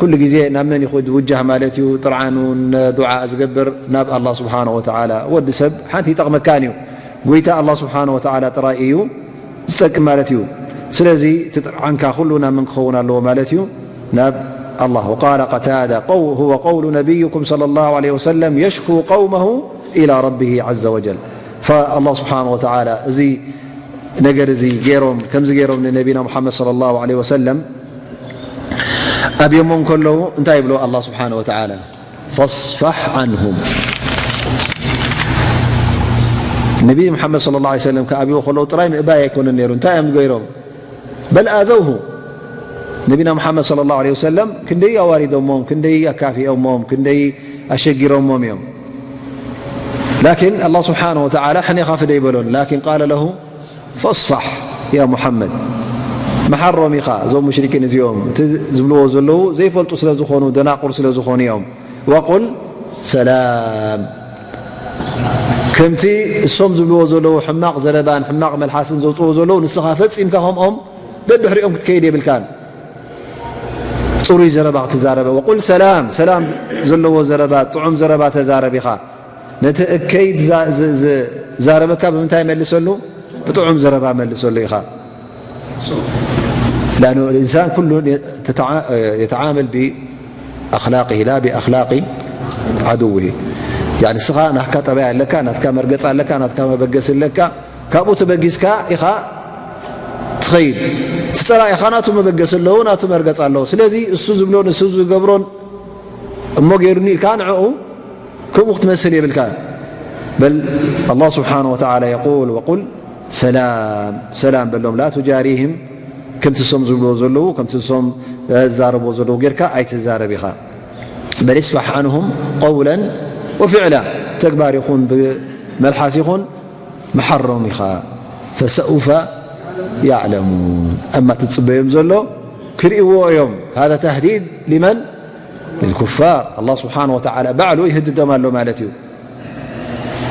ኩሉ ግዜ ናብ መን ይኹድ ውጃህ ማለት እዩ? ጥርዓኑ ንዱዓ ዝገብር ናብ ኣላህ ስብሓነሁ ወተዓላ። ወዲ ሰብ ሓንቲ ይጠቕመካን እዩ፣ ጎይታ ኣላህ ስብሓነሁ ወተዓላ ጥራይ እዩ ዝጠቅም ማለት እዩ። ስለዚ እቲ ጥርዓንካ ኩሉ ናብ መን ክኸውን ኣለዎ ማለት እዩ? ናብ ኣላህ። وقال قتادة قو- هو قول نبيكم صلى الله عليه وسلم يشكو قومه إلى ربه عز وجل. فالله سبحانه وتعالى እዚ ነገር እዚ ገይሮም፣ ከምዚ ገይሮም ንነቢና ሙሓመድ صلى الله عليه وسلم ኣብዮሞ እንከለዉ እንታይ ይብሎ ኣላህ ስብሓነሁ ወተዓላ? فاصفح عنهم። ነቢ ሙሓመድ صلى الله عليه وسلم ክኣብይዎ ከለዉ ጥራይ ምእባይ ኣይኮነን ነይሩ። እንታይ እዮም ገይሮም? بل آذوه። ነቢና ሙሓመድ صلى الله عليه وسلم ክንደይ ኣዋሪዶሞም፣ ክንደይ ኣካፊኦሞም፣ ክንደይ ኣሸጊሮሞም እዮም። ላኪን ኣላህ ስብሓነሁ ወተዓላ ሕኔኻ ፍደይ በሎን። ላኪን ቃለ ለሁ ፈስፋሕ ያ ሙሓመድ፣ መሓሮም ኢኻ። እዞም ሙሽሪኪን እዚኦም እቲ ዝብልዎ ዘለዉ ዘይፈልጡ ስለ ዝኾኑ፣ ደናቁር ስለ ዝኾኑ እዮም። ወቁል ሰላም። ከምቲ እሶም ዝብልዎ ዘለዉ ሕማቕ ዘረባን ሕማቕ መልሓስን ዘውፅዎ ዘለዉ፣ ንስኻ ፈጺምካ ከምኦም ደድሕሪኦም ክትከይድ የብልካን። ፅሩይ ዘረባ ክትዛረበ። ወቁል ሰላም፣ ሰላም ዘለዎ ዘረባ፣ ጥዑም ዘረባ ተዛረብ ኢኻ። ነቲ እከይ ዝዛ- ዝ- ዝ- ዛረበካ ብምንታይ መልሰሉ? ብጥዑም ዘረባ መልሰሉ ኢኻ። لأنه الإنسان كله يتعا- يتعامل بأخلاقه لا بأخلاق عدوه. ያኒ ንስኻ ናትካ ጠባይ ኣለካ፣ ናትካ መርገጽ ኣለካ፣ ናትካ መበገሲ ኣለካ። ካብኡ ተበጊስካ ኢኻ ትኸይድ። እቲ ጸላኢኻ ናቱ መበገሲ ኣለዎ፣ ናቱ መርገጽ ኣለዎ። ስለዚ እሱ ዝብሎን እሱ ዝገብሮን እሞ ገይሩኒ ኢልካ ንዕኡ ከምኡ ክትመስል የብልካ። በል ኣላህ ስብሓነ ወተዓላ የቁል፣ ወቁል ሰላም፣ ሰላም በሎም። ላ ቱጃሪህም፣ ከምቲ እሶም ዝብልዎ ዘለዉ፣ ከምቲ እሶም ዝዛረብዎ ዘለዉ ጌርካ ኣይትዛረብ ኢኻ። በል እስፋሕ ዓንሁም ቀውለን ወፊዕላ፣ ተግባር ይኹን ብመልሓስ ይኹን መሓሮም ኢኻ። ፈሰውፈ ያዕለሙን፣ እማ ትጽበዮም ዘሎ ክርእይዎ እዮም። ሃذا ተህዲድ ሊመን? ልልኩፋር። ኣላህ ስብሓነ ወተዓላ ባዕሉ ይህድዶም ኣሎ ማለት እዩ።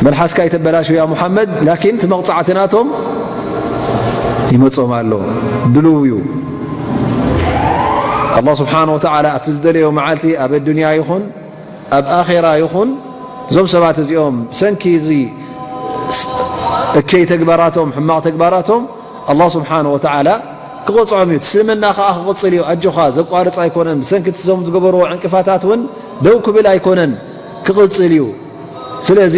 መልሓስካ ይተበላሹ ያ ሙሓመድ፣ ላኪን እቲ መቕጻዕቲ ናቶም ይመጾም ኣሎ። ድልው እዩ። ኣላህ ስብሓነ ወተዓላ ኣብቲ ዝደለዮ መዓልቲ ኣብ ኣዱንያ ይኹን ኣብ ኣኼራ ይኹን እዞም ሰባት እዚኦም ብሰንኪ እዚ እከይ ተግባራቶም፣ ሕማቕ ተግባራቶም ኣላህ ስብሓነ ወተዓላ ክቐጽዖም እዩ። እቲ እስልምና ከኣ ክቕጽል እዩ። ኣጆኻ፣ ዘቋርጽ ኣይኮነን። ብሰንኪ እዞም ዝገበርዎ ዕንቅፋታት እውን ደው ክብል ኣይኮነን፣ ክቕጽል እዩ። ስለዚ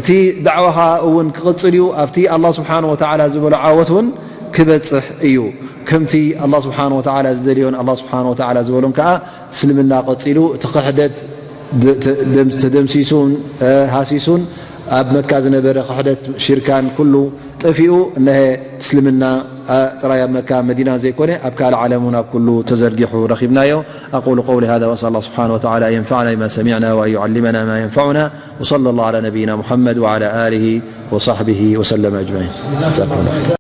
እቲ ዳዕዋኻ እውን ክቕጽል እዩ። ኣብቲ ኣላህ ስብሓነ ወተዓላ ዝበሎ ዓወት እውን ክበጽሕ እዩ። ከምቲ ኣላህ ስብሓነ ወተዓላ ዝደልዮን ኣላህ ስብሓነ ወተዓላ ዝበሎን ከኣ እስልምና ቀጺሉ፣ እቲ ክሕደት ደ-፣ ተ-፣ ደም-፣ ተደምሲሱን፣ እ፣ ሃሲሱን፣ ኣብ መካ ዝነበረ ክሕደት ሽርካን ኩሉ ጠፊኡ፣ እነሀ እስልምና፣ እ፣ ጥራይ ኣብ መካ መዲና ዘይኮነ ኣብ ካልእ ዓለም እውን ኣብ ኩሉ ተዘርጊሑ ረኺብናዮ። أقول قولي هذا وأسأل الله سبحانه وتعالى أن ينفعنا بما سمعنا وأن يعلمنا ما ينفعنا. وصلى الله على نبينا محمد وعلى آله وصحبه وسلم أجمعين.